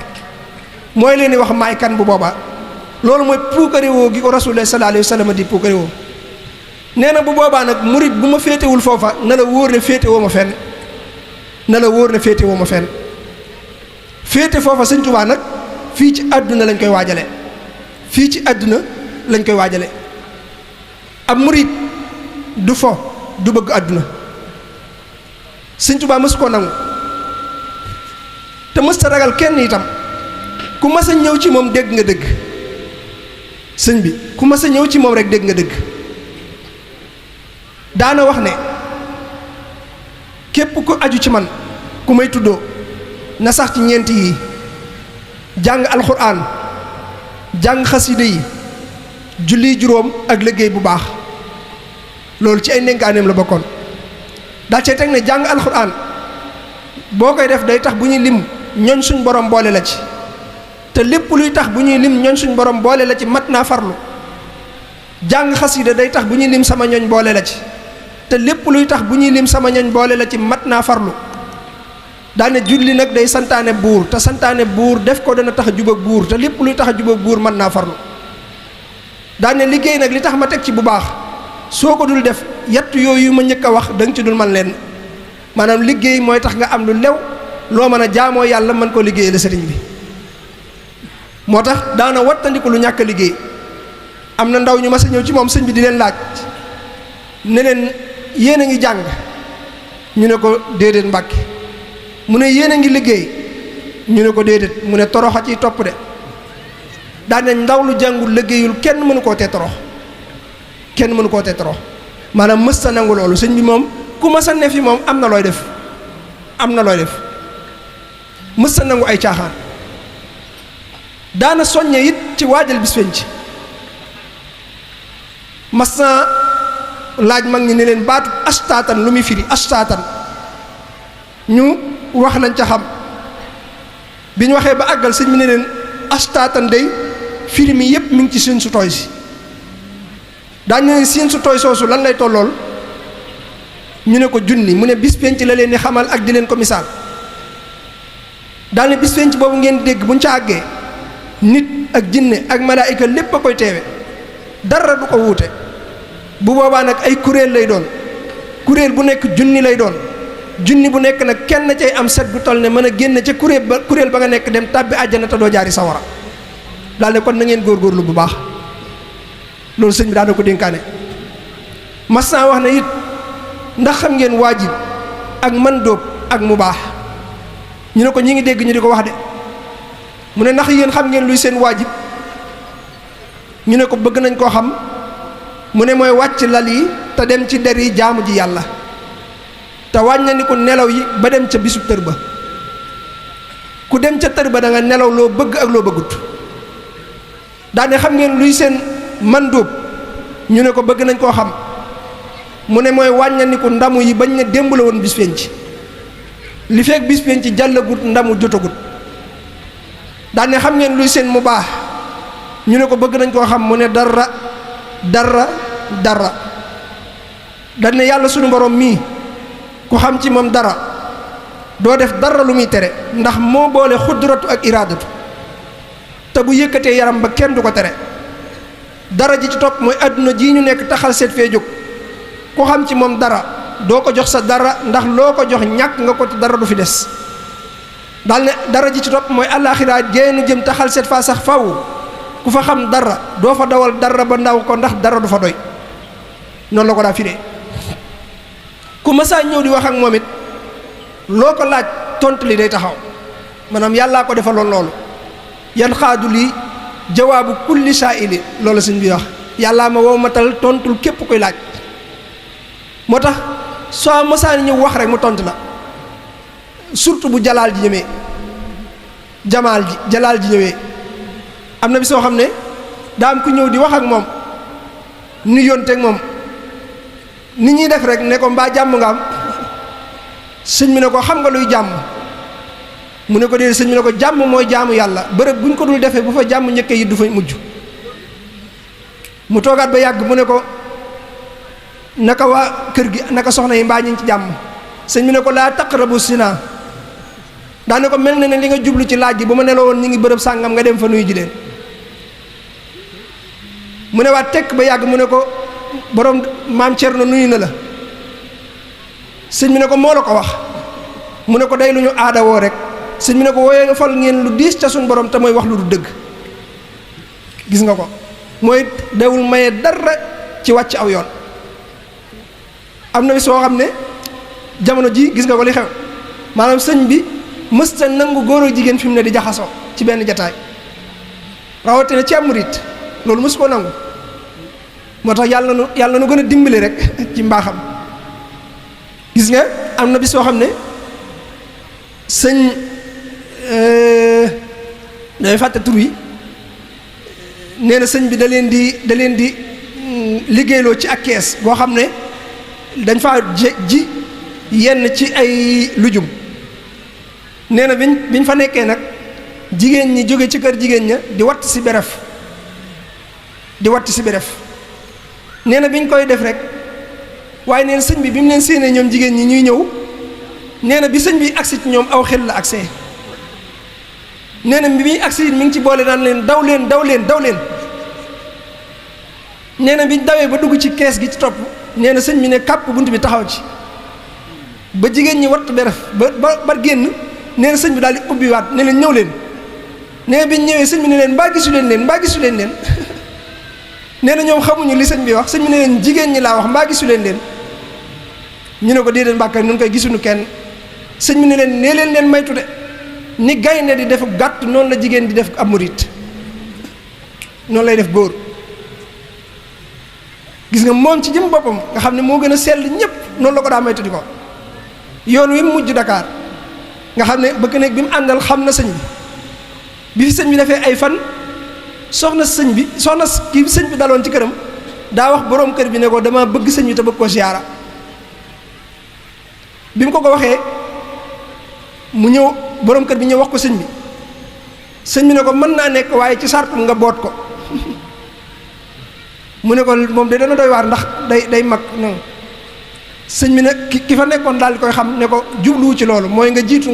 mooy leen di wax maay kan bu boobaa. loolu mooy puukarewoo gi ko rasulullah sallallahu alayhi wa sallam di puukarewoo nee na bu boobaa nag murit bu ma féetewul foofa na la wóor ne féetewoo ma fenn féete foofa Sëñ Tuubaa nag fii ci àdduna lañ koy waajale ab murit du fo du bëgg àdduna Sëñ Tuubaa mës koo nangu te mës ta ragal kenn itam ku mës a ñëw ci moom dégg nga dëgg sëñ bi ku mas a ñëw ci moom rek dégg nga dëgg daana wax ne képp ku aju ci man ku may tuddoo na sax ci ñeenti yi jàng alxuraan jàng xasida yi julli juróom ak liggéey bu baax loolu ci ay ndénkaaneem la bokkoon daa cee teg ne jàng alxuraan boo koy def day tax bu ñuy lim ñooñ suñ borom boole la ci te lépp luy tax bu ñuy lim ñooñ suñ borom boole la ci mat naa farlu jàng xasida day tax bu ñuy lim sama ñoñ boole la ci te lépp luy tax bu ñuy lim sama ñoñ boole la ci mat naa farlu daane julli nag day santaane buur te santaane buur def ko dana tax a jub ak buur te lépp luy tax a jub ak buur mën naa farlu daane liggéey nag li tax ma teg ci bu baax soo ko dul def yett yooyu ma njëkk a wax da nga ci dul man leen maanaam liggéey mooy tax nga am lu lew loo mën a jaamoo yàlla mën koo liggéey la sëriñ bi moo tax daana wattandiku lu ñàkk a liggéey am na ndaw ñu mas a ñëw ci moom sëñ bi di leen laaj ne leen yéen a ngi jàng ñu ne ko déedéet Mbàkke mu ne yéen a ngi liggéey ñu ne ko déedéet mu ne toroxa ciy topp de daane ndaw lu jàngul liggéeyul kenn mënu koo tee torox kenn mënu koo tee torox maanaam mës sa nangu loolu sëñ bi moom ku mës a ne fi moom am na looy def am na looy def mës sa nangu ay caaxaan daana soññe it ci waajal bis penc mas na laaj mag ñi ne leen baatu astaatan lu muy firi astaatan ñu wax lañ ca xam bi ñu waxee ba àggal sëñ bi ne leen astaatan day firi mi yépp mi ngi ci siin su tooy si daañu ne siin su tooy soosu lan lay tollool ñu ne ko junni mu ne bis penc la leen di xamal ak di leen ko misaal daal ne bis penc boobu ngeen dégg buñ ca àggee nit ak jinne ak malaayika lépp a koy teewe dara du ko wuute bu boobaa nag ay kuréel lay doon kuréel bu nekk junni lay doon junni bu nekk nag kenn cay am set gu toll ne mën a génn ca kuréel ba nga nekk dem tàbbi àjjana te doo jaari sawara daal ne kon na ngeen góorgóorlu bu baax loolu sëñ bi daana ko dénkaane mas naa wax ne it ndax xam ngeen waajib ak man dóob ak mu baax ñu ne ko ñi ngi dégg ñu di ko wax de mu ne ndax yéen xam ngeen luy seen waajib ñu ne ko bëgg nañ koo xam mu ne mooy wàcc lal yi te dem ci der yi jaamu ji yàlla te wàññi ko nelaw yi ba dem ca bisub tër ba ku dem ca tër ba da nga nelaw loo bëgg ak loo bëggut daane xam ngeen luy seen man dóob ñu ne ko bëgg nañ koo xam mu ne mooy wàññaniku ndamu yi bañ ne démb la woon bis penc li fekk bis penc jàllagut ndamu jotagut daane xam ngeen luy seen mu baax ñu ne ko bëgg nañ koo xam mu ne dara daane yàlla sunu borom mii ku xam ci moom dara doo def dara lu muy tere ndax moo boole xudratu ak iraadatu te bu yëkkatee yaram ba kenn du ko tere dara ji ci topp mooy àdduna ji ñu nekk taxal seet fee jóg ku xam ci moom dara doo ko jox sa dara ndax loo ko jox ñàkk nga ko te dara du fi des daal ne dara ji ci topp mooy àllaaxira jeenu jëm taxal seet faa sax faw ku fa xam dara doo fa dawal dara ba ndaw ko ndax dara du fa doy noonu la ko daa firee ku masaa ñëw di wax ak moom it loo ko laaj tontu li day taxaw maanaam yàllaa ko defaloon loolu yan xaadu lii jawaabu kulli saa'ili loolu sëñ bi wax yàllaa ma wow matal tontul képp koy laaj moo tax soo masaa ñëw wax rek mu tontu la surtout bu jalaal ji ñëwee jalaal ji ñëwee am na bi soo xam ne daa am ku ñëw di wax ak moom nu yónteeg moom nit ñuy def rek ne ko mbaa jàmm nga am sëñ bi ne ko xam nga luy jàmm mu ne ko déedéet sëñ bi ne ko jàmm mooy jaamu yàlla bërëb bu ñu ko dul defee bu fa jàmm njëkkee yi du fa mujj mu toogaat ba yàgg mu ne ko naka waa kër gi naka soxna yi mbaa ñu ngi ci jàmm sëñ bi ne ko laa taqrabu zina daa ne ko mel na ne li nga jublu ci laaj gi bu ma neloo woon ñu ngi bërëb sàngam nga dem fa nuyu ji leen mu ne waat tekk ba yàgg mu ne ko borom maam Cerno nuyu na la sëñ bi ne ko moo la ko wax mu ne ko day lu ñu aada woo rek sëñ bi ne ko wooyee nga fal ngeen lu diis ca suñ borom te mooy wax lu du dëgg gis nga ko mooy dawul maye dara ci wàcc aw yoon am na bi soo xam ne jamono ji gis nga ko li xew maanaam sëñ bi mësta nangu góor ak jigéen fi mu ne di jaxasoo ci benn jataay rawatina ci am murit loolu mësu koo nangu moo tax yàlla nu gën a dimbali rek ci mbaaxam gis nga am na bis soo xam ne sëñ damay fàtte tur yi nee na sëñ bi da leen di liggéeyloo ci ak kees boo xam ne dañ faa ji yenn ci ay lujum nee na biñ fa nekkee nag jigéen ñi jóge ci kër jigéen ña di watt si beref nee na biñ koy def rek waaye nee na sëñ bi mu leen séenee ñoom jigéen ñi ñuy ñëw nee na bi sëñ bi agsi ci ñoom aw xel la agsee nee na bi muy agsi mi ngi ci boole daan leen daw leen daw leen daw leen nee na biñ dawee ba dugg ci kees gi ci topp nee na sëñ bi ne kàpp bunt bi taxaw ci ba jigéen ñi wattu beref ba génn nee na sëñ bi daal di ubbiwaat ne leen ñëw leen nee na biñ ñëwee sëñ bi ne leen mbaa gisu leen leen mbaa gisu leen leen nee na ñoom xamuñu li sëñ bi wax sëñ bi ne leen jigéen ñi laa wax mbaa gisu leen leen ñu ne ko déedéet Mbàkke nun koy gisuñu kenn sëñ bi ne leen nee leen maytu de ni gaynde di def gàtt noonu la jigéen di def ab murit noonu lay def góor gis nga moom ci jëm boppam nga xam ne moo gën a sell ñépp noonu la ko daa maytu di ko yoon wi mu mujj Dakar nga xam ne bëgg nekk bi mu àndal xam na sëñ bi fi sëñ bi defee ay fan soxna kii sëñ bi daloon ci këram daa wax boroom kër bi ne ko dama bëgg sëñ bi te bëgg ko siyaara bi mu ko waxee mu ñëw boroom kër bi ñëw wax ko sëñ bi ne ko mën naa nekk waaye ci sartum nga boot ko mu ne ko moom de dana doy waar ndax day mag non sëñ bi ne ki fa nekkoon daal di koy xam ne ko jubluwu ci loolu mooy nga jiitu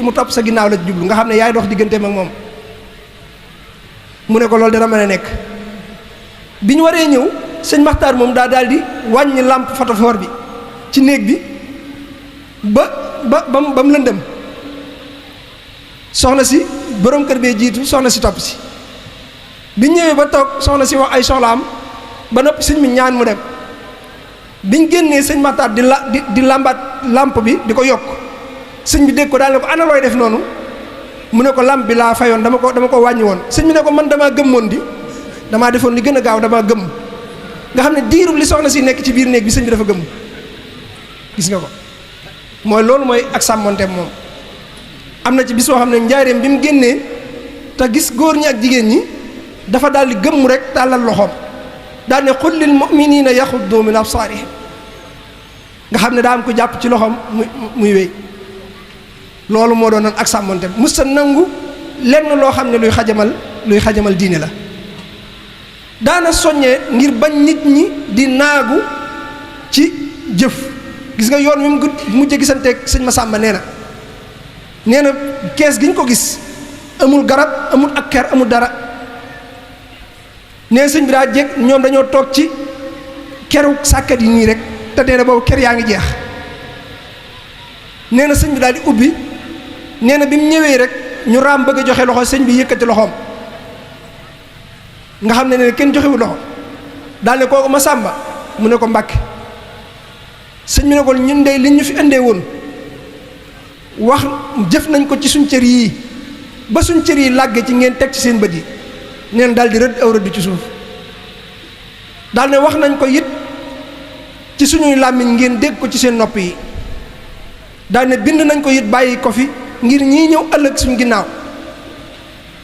mu topp sa ginnaaw la jublu nga xam ne yaay dox digganteem ak moom mu ne ko loolu dana mën a nekk bi ñu waree ñëw sëñ Maxtaar moom daal di wàññi làmp photophore bi ci néeg bi ba mu lëndëm soxna si borom kër bee jiitu soxna si topp si biñ ñëwee ba toog soxna si wax ay soxlaam ba noppi sëñ bi ñaan mu dem biñ génnee sëñ Maxtaar di làmbaat làmp bi di ko yokk sëñ bi dégg ko daal ne ko ana looy def noonu mu ne ko làmp bi laa fayoon dama ko wàññi woon sëñ bi ne ko man damaa gëmmoon di damaa defoon li gën a gaaw damaa gëmm nga xam ne diirub li soxna si nekk ci biir néeg bi sëñ bi dafa gëmm gis nga ko mooy loolu mooy ak sàmmonteem moom am na ci bis boo xam ne njaareem bi mu génnee te gis góor ñi ak jigéen ñi dafa daal di gëmm rek tàllal loxoom daal ne qul lil mu'minina yaxuddu min absaarihim nga xam ne daa am ko jàpp ci loxoom muy wéy loolu moo doon ak sàmmonteem mus sa nangu lenn loo xam ne luy xajamal diine la daana soññee ngir bañ nit ñi di naagu ci jëf gis nga yoon wi mu mujj gisanteeg sëñ Masamba nee na kees gi ñu ko gis amul garab amul ak ker amul dara nee sëñ bi daa jeg ñoom dañoo toog ci keru sàkkat yi nii rek te nee na boobu ker yaa ngi jeex nee na sëñ bi daal di ubbi nee na bi mu ñëwee rek ñu raam bëgg a joxe loxo sëñ bi yëkkati loxoom nga xam ne ne kenn joxewul loxo daal ne kooku Masamba mu ne ko Mbàkke sëñ bi ne ko ñun dey li ñu fi indee woon wax jëf nañ ko ci suñ cër yii ba suñ cër yi làgge ci ngeen teg ci seen bët yi neen daal di rëdd aw rëdd ci suuf daal ne wax nañ ko it ci suñuy làmmiñ ngeen dégg ko ci seen nopp yi daal ne bind nañ ko it bàyyi ko fi ngir ñii ñëw ëllëg suñ ginnaaw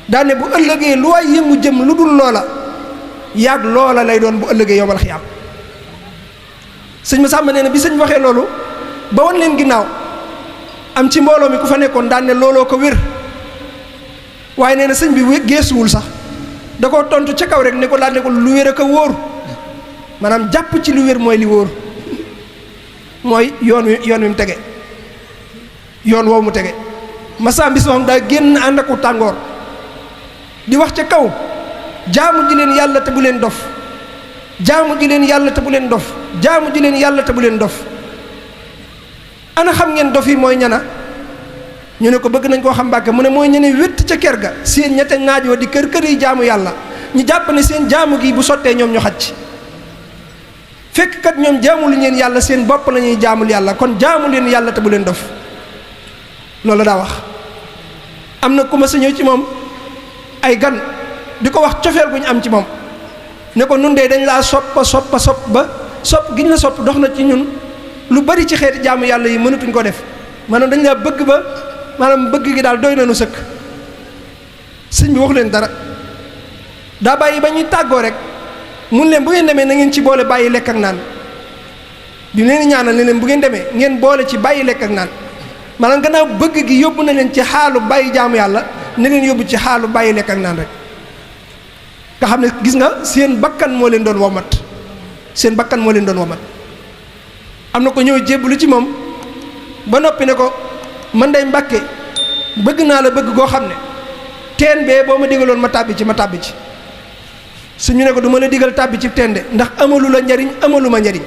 daal ne bu ëllëgee lu waay yëngu jëm lu dul loola yàgg loola lay doon bu ëllëgee yowmal xiyaam sëñ Masamba nee na bi sëñ waxee loolu ba wan leen ginnaaw am ci mbooloo mi ku fa nekkoon daan ne looloo ko wér waaye nee na sëñ bi geesuwul sax da koo tontu ca kaw rek ne ko laaj ne ko lu wér a ko wóor maanaam jàpp ci lu wér mooy li wóor mooy yoon wi mu tege yoon woowu mu tege Masamba bis moom daa génn ànd ak tàngoor di wax ca kaw jaamu ji leen yàlla te bu leen dof jaamu ji leen yàlla te bu leen dof jaamu ji leen yàlla te bu leen dof ana xam ngeen dof yi mooy ñana ñu ne ko bëgg nañ koo xam Mbàkke mu ne mooy ñene wétt ca kër ga seen ñette naajoo di kër yi jaamu yàlla ñu jàpp ne seen jaamu gi bu sottee ñoom ñu xacc fekk kat ñoom jaamulu ñeen yàlla seen bopp la ñuy jaamul yàlla kon jaamu leen yàlla te bu leen dof loolu daa wax am na ku ma sa ñëw ci moom ay gan di ko wax cofeel gu ñu am ci moom ne ko nun dee dañ laa sopp ba sopp gi ñu la sopp dox na ci ñun lu bari ci xeeti jaamu yàlla yi mënatuñ ko def maanaam dañ laa bëgg ba maanaam bëgg gi daal doy nañu sëkk sëñ bi waxu leen dara daa bàyyi ba ñuy tàggoo rek mun leen bu ngeen demee na ngeen ci boole bàyyi lekk ak naan bi leen ñaanal ne leen bu ngeen demee ngeen boole ci bàyyi lekk ak naan maanaam gannaaw bëgg gi yóbbu na leen ci xaalu bàyyi jaamu yàlla ne leen yóbbu ci xaalu bàyyi lekk ak naan rek nga xam ne gis nga seen bakkan moo leen doon womat seen bakkan moo leen doon womat. am na ko ñëw jébbalu ci moom ba noppi ne ko man day Mbàkke bëgg naa la bëgg goo xam ne teen bee boo ma digaloon ma tàbbi ci suñu ne ko du ma la digal tàbbi ci teen de ndax amalu la njariñ amalu ma njariñ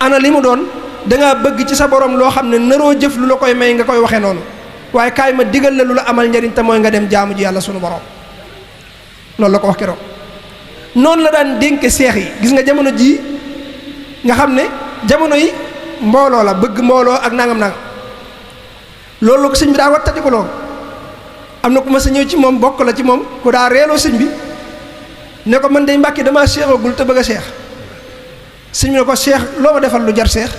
ana li mu doon dangaa bëgg ci sa borom loo xam ne naroo jëf lu la koy may nga koy waxe noonu waaye kaay ma digal la lu la amal njariñ te mooy nga dem jaamu ji yàlla sunu borom loolu la ko wax keroog. noonu la daan dénke seex yi gis nga jamono jii nga xam ne jamono yi mbooloo la bëgg mbooloo ak nangam loolu ko sëñ bi daa wattati ko loolu. am na ku ma sa ñëw ci moom bokk la ci moom ku daa reeloo sëñ bi ne ko man day Mbàkke damaa seexagul te bëgg a seex sëñ bi ne ko seex loo ma defal lu jar seex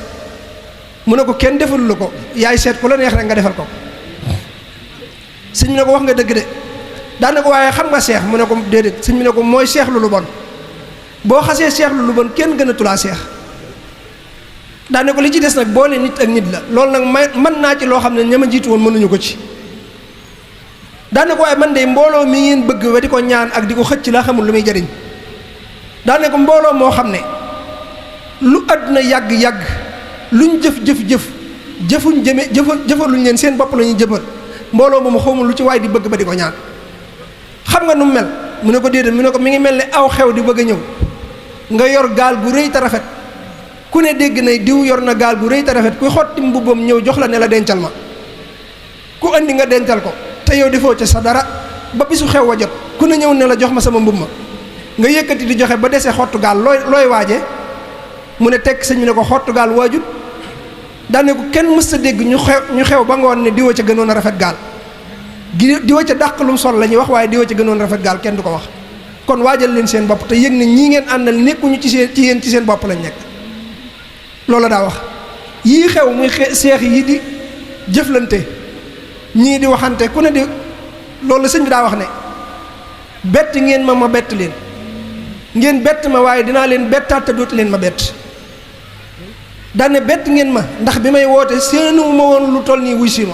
mu ne ko kenn defalu la ko yaay seet ku la neex rek nga defal ko. sëñ bi ne ko wax nga dëgg de daane ko waaye xam nga seex mu ne ko déedéet sëñ bi ne ko mooy seex lu bon boo xasee seex lu bon kenn gën a tulaa seex daane ko li ci des nag boole nit ak nit la loolu nag mën naa ci loo xam ne ña ma jiitu woon mënuñu ko ci. daane ko waaye man de mbooloo mi ngeen bëgg wa di ko ñaan ak di ko xëcc laa xamul lu muy jariñ daane ko mbooloo moo xam ne lu àdduna yàgg-yàgg luñ jëfaluñ leen seen bopp la ñuy jëfal mbooloo moomu xawma lu ci waay di bëgg ba di ko ñaan. xam nga nu mu mel mu ne ko déedéet mu ne ko mi ngi mel ne aw xew di bëgg a ñëw nga yor gaal gu rëy te rafet ku ne dégg na diw yor na gaal gu rëy te rafet kuy xotti mbubbam ñëw jox la ne la dencal ma ku andi nga dencal ko te yow defoo ca sa dara ba bisu xew wa jot ku ne ñëw ne la jox ma sama mbub ma nga yëkkati di joxe ba desee xottu gaal looy waaje mu ne tekk sëñ bi ne ko xottu gaal waajut daane ko kenn mës sa dégg ñu xew ba ngoon ne diwa ca gënoon a rafet gaal diwa ca dàq lum sol la ñuy wax waaye diwa ca gënoon a rafet gaal kenn du ko wax. kon waajal leen seen bopp te yëg ne ñii ngeen àndal nekkuñu ci yéen ci seen bopp lañ nekk loolu daa wax yii xew muy seex yi di jëflante ñii di waxante ku ne di loolu la sëñ bi daa wax ne bett ngeen ma bett leen ngeen bett ma waaye dinaa leen bettaat te dootu leen ma bett daane bett ngeen ma ndax bi may woote seenu ma woon lu toll nii wuy si ma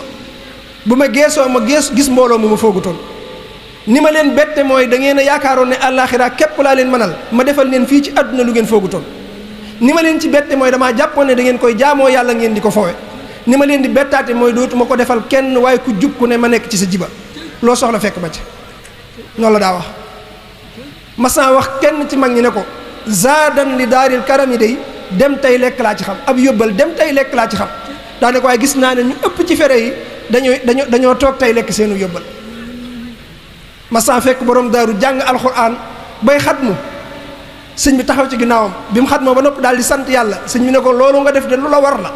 bu ma geesoo ma gis mbooloo mu ma foogutoon ni ma leen bette mooy da ngeen a yaakaaroon ne àllaaxira képp laa leen mënal ma defal leen fii ci àdduna lu ngeen foogutoon ni ma leen ci bette mooy damaa jàppoon ne da ngeen koy jaamoo yàlla ngeen di ko fowe ni ma leen di bettaate mooy dootuma ko defal kenn waaye ku jub ku ne ma nekk ci sa jiba loo soxla fekk ba ci loolu la daa wax masan wax kenn ci mag ñi ne ko zaadan li daaril karami day dem tey lekk laa ci xam ab yóbbal dem tey lekk laa ci xam daane ko waaye gis naa ne ñu ëpp ci fere yi dañoo toog tey lekk seenu yóbbal masan fekk borom daaru jàng alxuraan bay xatmu sëñ bi taxaw ci ginnaawam bi mu xatmoo ba noppi daal di sant yàlla sëñ bi ne ko loolu nga def de lu la war la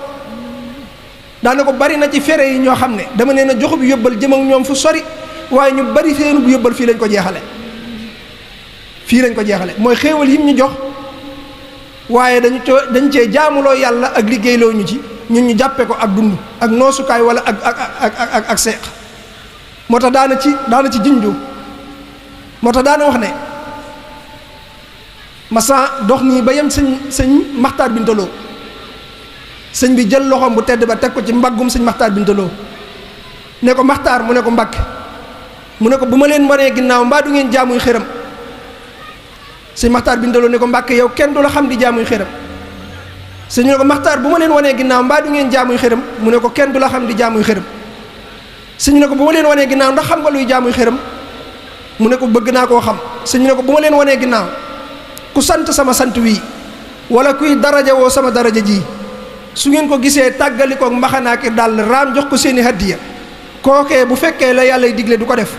daane ko bari na ci fere yi ñoo xam ne dama leen a joxub yóbbal jëm ak ñoom fu sori waaye ñu bari seenu bu yóbbal fii lañ ko jeexale mooy xéewal yim ñu jox waaye dañ cee jaamuloo yàlla ak liggéeyloo ñu ci ñun ñu jàppe ko ak dund ak noosukaay wala ak seeq moo tax daana ci junju moo tax daana wax ne masa dox nii ba yem sëñ Maxtaar Bintaloo sëñ bi jël loxoom bu tedd ba teg ko ci mbaggum sëñ Maxtaar Bintaloo ne ko Maxtaar mu ne ko Mbàkke mu ne ko bu ma leen wanee ginnaaw mbaa du ngeen jaamuy xëram sëñ Maxtaar Bintaloo ne ko Mbàkke yow kenn du la xam di jaamuy xëram sëñ ne ko Maxtaar bu ma leen wanee ginnaaw mbaa du ngeen jaamuy xëram mu ne ko kenn du la xam di jaamuy xëram sëñ ne ko bu ma leen wanee ginnaaw ndax xam nga luy jaamuy xëram mu ne ko bëgg naa koo xam sëñ ne ko bu ma leen wanee ginnaaw ku sant sama sant wii wala kuy daraja woo sama daraja ji su ngeen ko gisee tàggalikook mbaxanaaki dàll raam jox ko seeni hadiya kookee bu fekkee la yàllay digle du ko def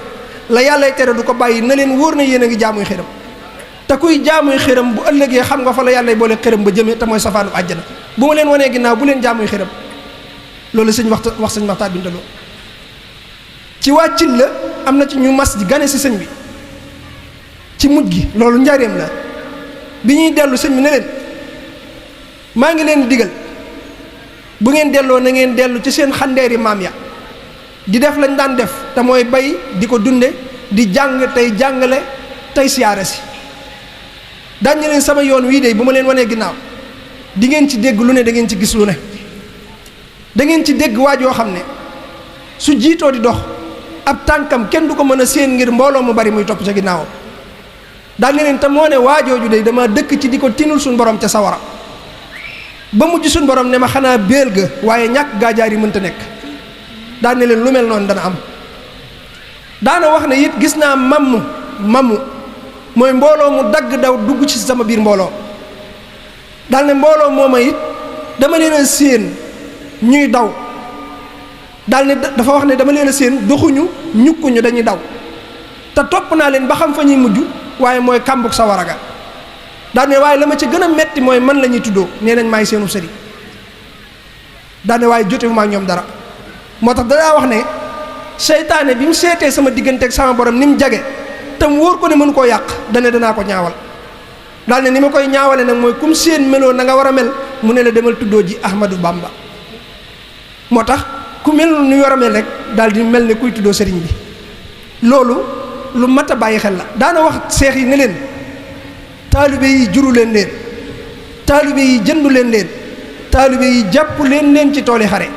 la yàllay tere du ko bàyyi na leen wóor na yéen a ngi jaamuy xëram te kuy jaamuy xëram bu ëllëgee xam nga fa la yàllay boole xëram ba jëmee te mooy safaanu àjjana bu ma leen wanee ginnaaw bu leen jaamuy xëram loolu sëñ wax sëñ Maxtaar Bintaloo ci wàccin la am na ci ñu mas di gane si sëñ bi ci mujj gi loolu njaareem la bi ñuy dellu sëñ bi ne leen maa ngi leen digal bu ngeen delloo na ngeen dellu ci seen xandeeri maam ya di def lañ daan def te mooy bay di ko dunde di jàng tey jàngale tey siyaare si daañu leen sama yoon wii de bu ma leen wanee ginnaaw di ngeen ci dégg lu ne da ngeen ci gis lu ne da ngeen ci dégg waaj yoo xam ne su jiitoo di dox ab tànkam kenn du ko mën a séen ngir mbooloo mu bari muy topp ca ginnaawam daal ne leen te moo ne waajooju de dama dëkk ci di ko tinul suñ borom ca sawara ba mujj suñ borom ne ma xanaa béel ga waaye ñàkk gaajaar yi mënta nekk. daal ne leen lu mel noonu dana am. daana wax ne it gis naa mamm mooy mbooloo mu dagg daw dugg ci sama biir mbooloo. daal ne mbooloo mooma it dama leen a séen ñuy daw daal ne dafa wax ne dama leen a séen doxuñu ñukkuñu dañuy daw te topp naa leen ba xam fa ñuy mujj waaye mooy kàmbug sawara ga. daal ne waaye la ma ci gën a metti mooy man la ñuy tuddoo nee nañ maay seenu sëriñ. daal ne waaye jotewuma ak ñoom dara moo tax danaa wax ne seytaane bi mu seetee sama diggante ak sama borom ni mu jage te mu wóor ko ne mënu koo yàq danaa ko ñaawal. daal ne ni ma koy ñaawale nag mooy kum seen meloo na nga war a mel mu ne la demal tuddoo ji Ahmadou Bamba. moo tax ku mel nu war a mel rek daal di mel ne kuy tuddoo sëriñ bi loolu lu mat a bàyyi xel la. daana wax seex yi ne leen taalibe yi juru leen taalibe yi jëndu leen taalibe yi jàpp leen ci tooli xare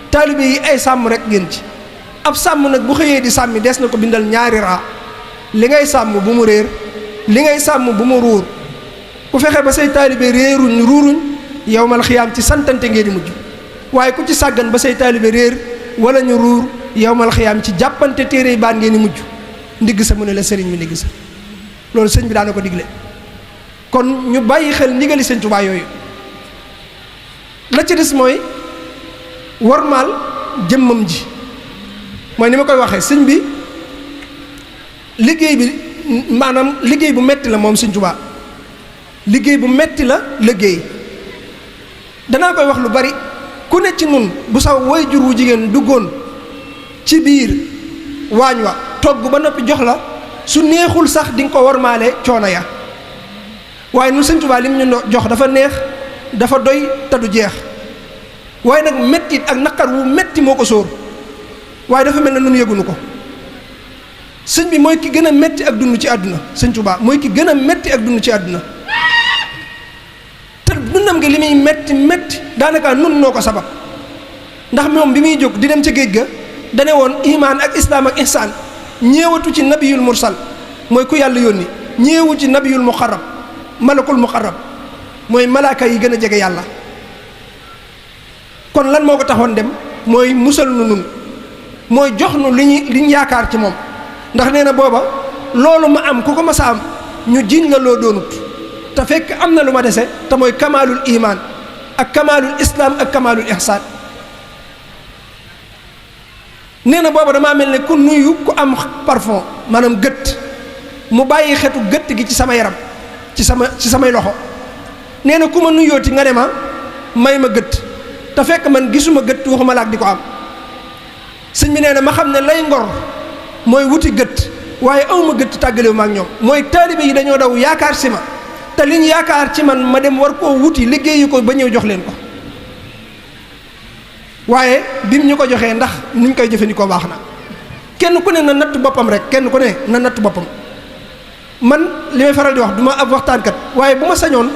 taalibe yi ay sàmm rek ngeen ci. ab sàmm nag bu xëyee di sàmmi des na ko bindal ñaari raa li ngay sàmm bu mu réer li ngay sàmm bu mu ruur. ku fexe ba say taalibe réeruñ ruuruñ yowmal xiyaam ci santante ngeen di mujj waaye ku ci sàggan ba say taalibe réer wala ñu ruur yowmal xiyaam ci jàppante téere yi baan ngeen di mujj ndigg sa mu ne la sëriñ mi ndigg sa. loolu sëñ bi daana ko digle kon ñu bàyyi xel ndigali sëñ Tuubaa yooyu. la ci des mooy wormaal jëmmam ji mooy ni ma koy waxee sëñ bi liggéey bi maanaam liggéey bu metti la moom sëñ Tuubaa liggéey bu metti la liggéey. danaa koy wax lu bari ku ne ci nun bu saw waajur wu jigéen duggoon ci biir waañ wa togg ba noppi jox la su neexul sax di nga ko wormaale coono ya waaye nun sëñ Tuubaa li mu ñu jox dafa neex dafa doy te du jeex waaye nag mettit ak naqar wu metti moo ko sóor waaye dafa mel ne nun yëgunu ko. sëñ bi mooy ki gën a metti ak dund ci àdduna sëñ Tuubaa mooy ki gën a metti ak dund ci àdduna te dundam nga li muy metti daanaka nun noo ko sabab ndax moom bi muy jóg di dem ca géej ga dane woon imaan ak islaam ak ihsaan ñeewatu ci nabiyul mursal mooy ku yàlla yónni ñeewu ci nabiyul muqarrab malakul muqarrab mooy malaaka yi gën a jege yàlla. kon lan moo ko taxoon dem mooy musal nu nun mooy jox nu li ñu yaakaar ci moom ndax nee na booba loolu ma am ku ko mas a am ñu jiñ la loo doonut te fekk am na lu ma dese te mooy kamaalul imaan ak kamaalul islaam ak kamaalul ihsaan. nee na booba damaa mel ne ku nuyu ku am parfum maanaam gët mu bàyyi xetu gët gi ci sama yaram ci samay loxo. nee na ku ma nuyooti nga ne ma may ma gët te fekk man gisuma gët waxuma laak di ko am. sëñ bi nee na ma xam ne lay ngor mooy wuti gët waaye awma gët tàggalewu ma ak ñoom mooy taalibe yi dañoo daw yaakaar si ma te liñ yaakaar ci man ma dem war koo wuti liggéeyi ko ba ñëw jox leen ko waaye bim ñu ko joxee ndax niñ koy jëfandikoo baax na. kenn ku ne na natt boppam rek kenn ku ne na natt boppam. man li may faral di wax du ma ab waxtaankat waaye bu ma sañoon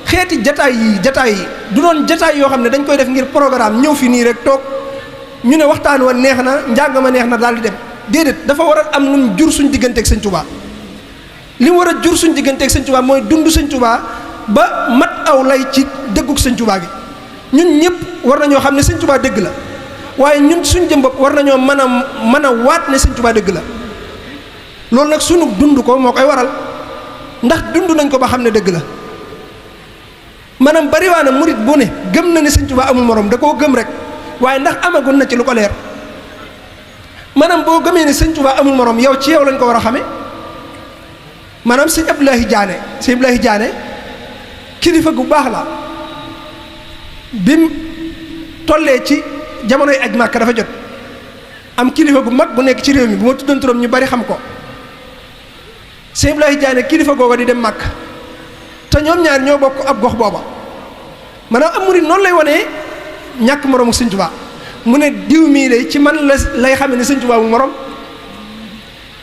xeeti jataay yi du doon jataay yoo xam ne dañ koy def ngir programme ñëw fi nii rek toog ñu ne waxtaan wa neex na njàng ma neex na daal di dem déedéet dafa war a am lu mu jur suñ digganteeg sëñ Tuubaa. li mu war a jur suñ digganteeg sëñ Tuubaa mooy dund sëñ Tuubaa ba mat aw lay ci dëggug sëñ Tuubaa gi ñun ñëpp war nañoo xam ne sëñ Tuubaa dëgg la waaye ñun suñ jëm bopp war nañoo mën a waat ne sëñ Tuubaa dëgg la. loolu nag sunu dund ko moo koy waral ndax dund nañ ko ba xam ne dëgg la maanaam bariwaana murit bu ne gëm na ne sëñ Tuubaa amul morom da koo gëm rek waaye ndax amagul na ci lu ko leer. maanaam boo gëmee ne sëñ Tuubaa amul morom yow ci yow lañ ko war a xamee maanaam sëñ Abdoulaye Diané kilifa gu baax la bim tollee ci jamonoy aj Màkka dafa jot am kilifa gu mag bu nekk ci réew mi bu ma tuddoon turam ñu bari xam ko. sëñ Abdoulaye Diané kilifa googa di dem Màkka te ñoom ñaar ñoo bokk ab gox booba maanaam am murit noonu lay wanee ñàkk moromu sëñ Tuubaa mu ne diw mii de ci man lay xamee ne sëñ Tuubaa mu morom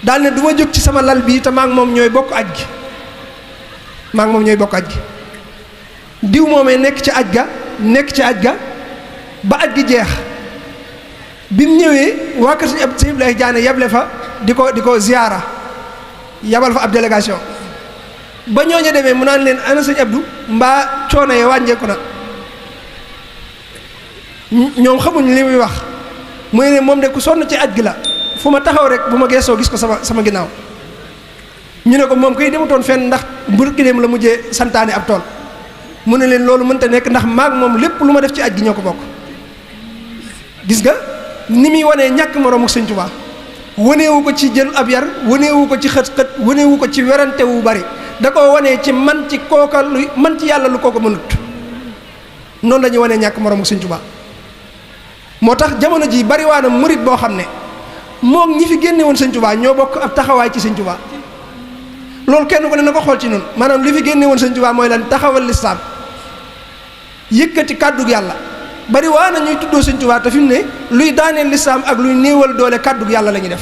daal ne du ma jóg ci sama lal bii te maa ngi moom ñooy bokk aj gi diw moomee nekk ci aj ga ba aj gi jeex bi mu ñëwee waa kër sëñ Abdoulaye Diané yable fa di ko ziyaara yabal fa ab délégation ba ñooña demee mu naan leen ana sëñ Abdou mbaa coono ya wàññeeku na ñoom xamuñ li muy wax muy ne moom de ku sonn ci aj gi la fu ma taxaw rek bu ma geesoo gis ko sama ginnaaw ñu ne ko moom koy demutoon fenn ndax mbir ki dem la mujjee santaane ab tool mu ne leen loolu mënta nekk ndax maag moom lépp lu ma def ci aj gi ñoo ko bokk. gis nga ni muy wanee ñàkk moroomu sëñ Tuubaa waneewu ko ci jël ab yar waneewu ko ci xët-xët waneewu ko ci werante wu bari da ko wanee ci man ci kooka lu man ci yàlla lu kooka mënut noonu la ñuy wanee ñàkk moroomu sëñ Tuubaa. moo tax jamono ji bari waa na murit boo xam ne moom ñi fi génne woon sëñ Tuubaa ñoo bokk ab taxawaay ci sëñ Tuubaa loolu kenn ku ne na ko xool ci noonu maanaam li fi génne woon sëñ Tuubaa mooy lan taxawal lislaam yëkkati kàddug yàlla bari waa na ñuy tuddoo sëñ Tuubaa te fi mu ne luy daaneel lislaam ak luy néewal doole kàddug yàlla la ñuy def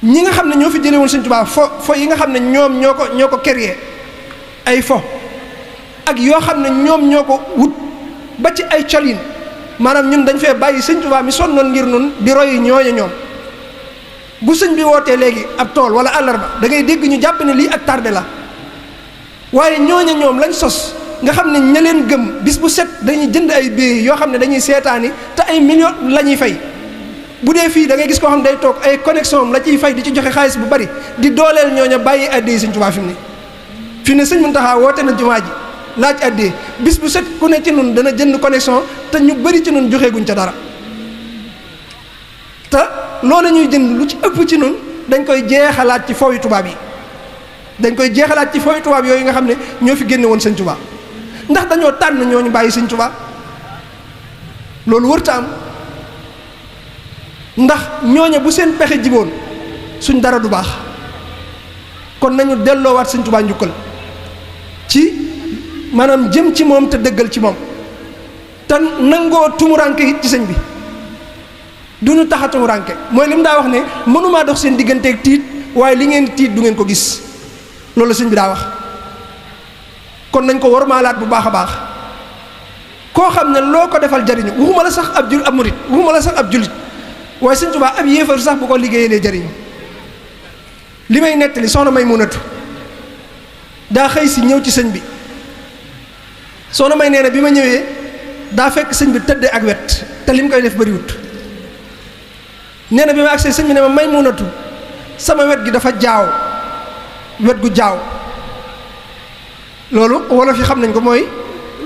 ñi nga xam ne ñoo fi jëlee woon sëñ Tuubaa fo yi nga xam ne ñoom ñoo ko créé ay fo ak yoo xam ne ñoom ñoo ko wut ba ci ay colin maanaam ñun dañ fee bàyyi sëñ Tuubaa mi sonnoon ngir nun di roy ñooña ñoom bu sëñ bi wootee léegi ab tool wala àllarba da ngay dégg ñu jàpp ne lii ak tardé la waaye ñooña ñoom lañ sos nga xam ne ña leen gëm bis bu set dañuy jënd ay billets yoo xam ne dañuy seetaani te ay millions la ñuy fay bu dee fii da ngay gis koo xam ne day toog ay connexion am la ciy fay di ci joxe xaalis bu bari di dooleel ñooña bàyyi addee sëñ Tuubaa fi mu ne sëñ Muntaxa woote na jumaa ji laaj addee bis bu set ku ne ci nun dana jënd connexion te ñu bari ci nun joxeeguñ ca dara te loolu ñuy jënd lu ci ëpp ci nun dañ koy jeexalaat ci foowi tubaab yi dañ koy jeexalaat ci foowi tubaab yooyu nga xam ne ñoo fi génne woon sëñ Tuubaa ndax dañoo tànn ñooñu bàyyi sëñ Tuubaa loolu wërta am ndax ñooña bu seen pexe jiboon suñ dara du baax kon nañu delloowaat sëñ Tuubaa njukkal ci maanaam jëm ci moom te dëggal ci moom te nangoo tumuranke it ci sëñ bi du ñu tax a tumuranke mooy li mu daa wax ne mënumaa dox seen digganteeg tiit waaye li ngeen tiit du ngeen ko gis loolu sëñ bi daa wax kon nañ ko wormaalaat bu baax a baax koo xam ne loo ko defal jariñu waxuma la sax ab murit waxuma la sax ab jullit waaye sëñ Tuubaa ab yéefar sax bu ko liggéeyalee jariñu li may nettali soxna may munatu daa xëy si ñëw ci sëñ bi soxna may nee na bi ma ñëwee daa fekk sëñ bi tëdde ak wet te li mu koy def bariwut nee na bi ma agsee sëñ bi ne ma may munatu sama wet gi dafa jaaw wet gu jaaw loolu wolof yi xam nañ ko mooy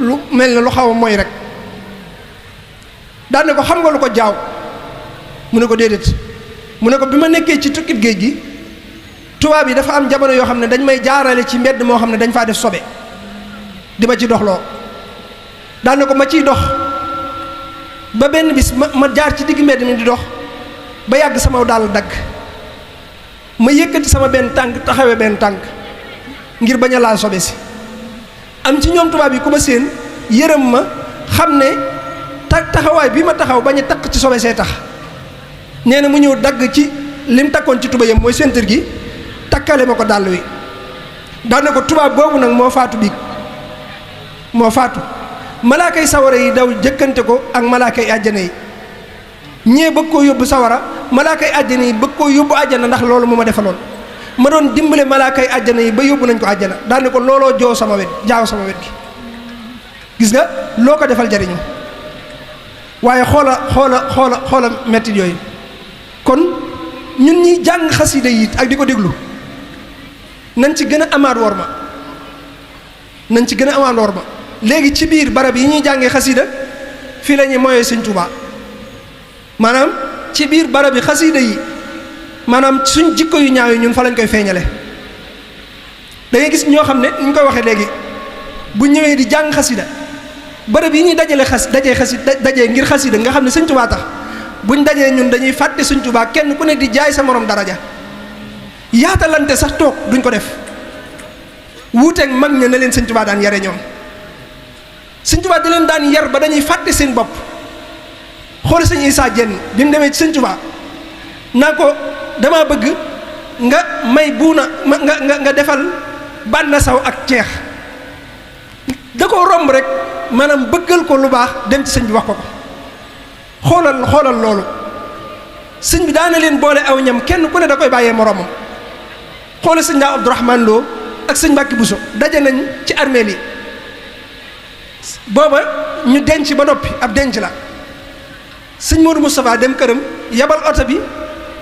lu mel ne lu xaw a mooy rek daan ne ko xam nga lu ko jaaw mu ne ko déedéet mu ne ko bi ma nekkee ci tukkib géej gi tubaab yi dafa am jamono yoo xam ne dañ may jaarale ci mbedd moo xam ne dañ faa def sobe di ma ci doxloo daan ne ko ma ciy dox ba benn bis ma jaar ci digg mbedd mi di dox ba yàgg sama daal dagg ma yëkkati sama benn tànk taxawee benn tànk ngir bañ a laal sobe si am ci ñoom tubaab yi ku ma séen yërëm ma xam ne taxawaay bi ma taxaw bañ a takk ci sobe see tax nee na mu ñëw dagg ci lim takkoon ci tubayam mooy ceinture gi takkale ma ko dàll wi daan na ko tubaab boobu nag moo faatu biig moo faatu malaakay sawara yi daw jëkkante ko ak malaakay àjjana yi ñee bëgg koo yóbbu sawara malaakay àjjana yi bëgg koo yóbbu àjjana ndax loolu mu ma defaloon ma doon dimbale malaakay àjjana yi ba yóbbu nañ ko àjjana daan ne ko looloo jaaw sama wet gi gis nga loo ko defal jariñu waaye xoola mettit yooyu kon ñun ñi jàng xasida yi ak di ko déglu nañ ci gën a amaat worma léegi ci biir barab yi ñuy jàngee xasida fii la ñuy moyee sëñ Tuubaa maanaam ci biir barab yi xasida yi maanaam suñ jikko yu ñaaw yi ñun fa lañ koy feeñale da ngay gis ñoo xam ne ñu koy waxee léegi bu ñëwee di jàng xasida barab yi ñuy dajee ngir xasida nga xam ne sëñ Tuubaa tax buñ dajee ñun dañuy fàtte sëñ Tuubaa kenn ku ne di jaay sa morom daraja yaatalante sax toog duñ ko def wuuteeg mag ña ne leen sëñ Tuubaa daan yare ñoom sëñ Tuubaa di leen daan yar ba dañuy fàtte seen bopp xool sëñ Isaa Jenn bi mu demee ci sëñ Tuubaa naa ko dama bëgg nga may buuna nga defal bànna saw ak ceex da ko romb rek maanaam bëggal ko lu baax dem ci sëñ bi wax ko xoolal loolu sëñ bi daana leen boole aw ñam kenn ku ne da koy bàyyee moroomam xoolal sëñ daa Abdourahman Lo ak sëñ Mbàkke Buso daje nañ ci armeel yi booba ñu denc ba noppi ab denc la sëñ Modou Moustapha dem këram yabal oto bi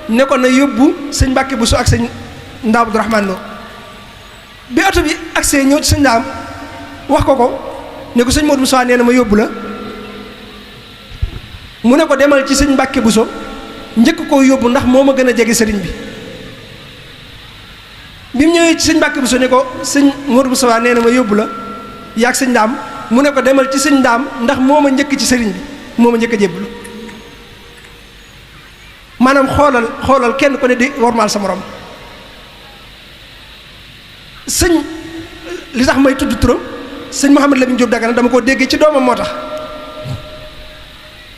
ne ko na yóbbu sëñ Mbàkke Buso ak sëñ Ndaam Abdourahmane Lo bi oto bi agsee ñëw ci sëñ Ndaam wax ko ne ko sëñ Modou Moustapha nee na ma yóbbu la mu ne ko demal ci sëñ Mbàkke Buso njëkk koo yóbbu ndax moo ma gën a jege sëriñ bi mu ñëwee ci sëñ Mbàkke Buso ne ko sëñ Modou Moustapha nee na ma yóbbu la yaag sëñ Ndaam mu ne ko demal ci sëñ Ndaam ndax moo ma njëkk ci sëriñ bi moo ma njëkk a jébbalu maanaam xoolal kenn ku ne di wormaal sa morom sëñ li tax may tudd turam sëñ Mouhamed Lamine Diop Dagana dama koo déggee ci doomam moo tax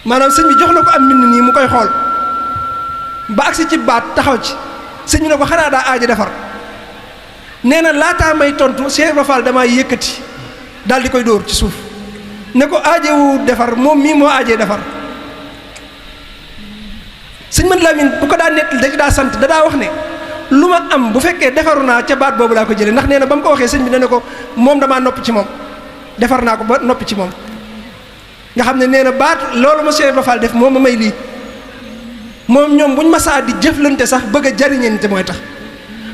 maanaam sëñ bi jox na ko am mbind nii mu koy xool ba agsi ci baat taxaw ci sëñ bi ne ko xanaa daa aaja defar nee na laataa may tontu Cheikh Ibra Fall damaa yëkkati daal di koy dóor ci suuf ne ko aajewu defar moom mii moo aajee defar sëñ Mouhamed Lamine bu ko daa nettali da ci daa sant da daa wax ne lu ma am bu fekkee defaru naa ca baat boobu laa ko jëlee ndax nee na ba mu ko waxee sëñ bi ne ko moom damaa noppi ci moom defar naa ko ba noppi ci moom nga xam ne nee na baat loolu ma Cheikh Ibra Fall def moom ma may lii moom ñoom buñ masaa di jëflante sax bëgg a jariñante mooy tax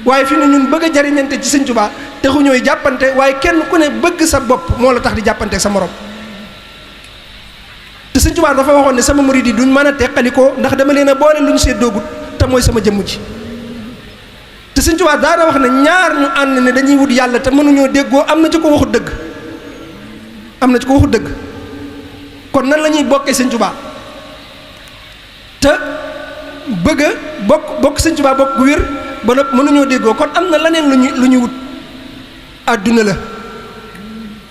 waaye fi ne ñun bëgg a jariñante ci sëñ Tuubaa taxu ñooy jàppante waaye kenn ku ne bëgg sa bopp moo la tax di jàppante ak sa morom te sëñ Tuubaa dafa waxoon ne sama murid yi duñ mën a teqalikoo ndax dama leen a boole lu ñu seet doogut te mooy sama jëmm ji te sëñ Tuubaa daana wax ne ñaar ñu ànd ne dañuy wut yàlla te mënuñoo déggoo am na ci ko waxut dëgg am na ci ko waxut dëgg kon nan la ñuy bokkee sëñ Tuubaa te bëgg a bokk sëñ Tuubaa bokk bu wér ba nag mënuñoo déggoo kon am na leneen lu ñu wut àdduna la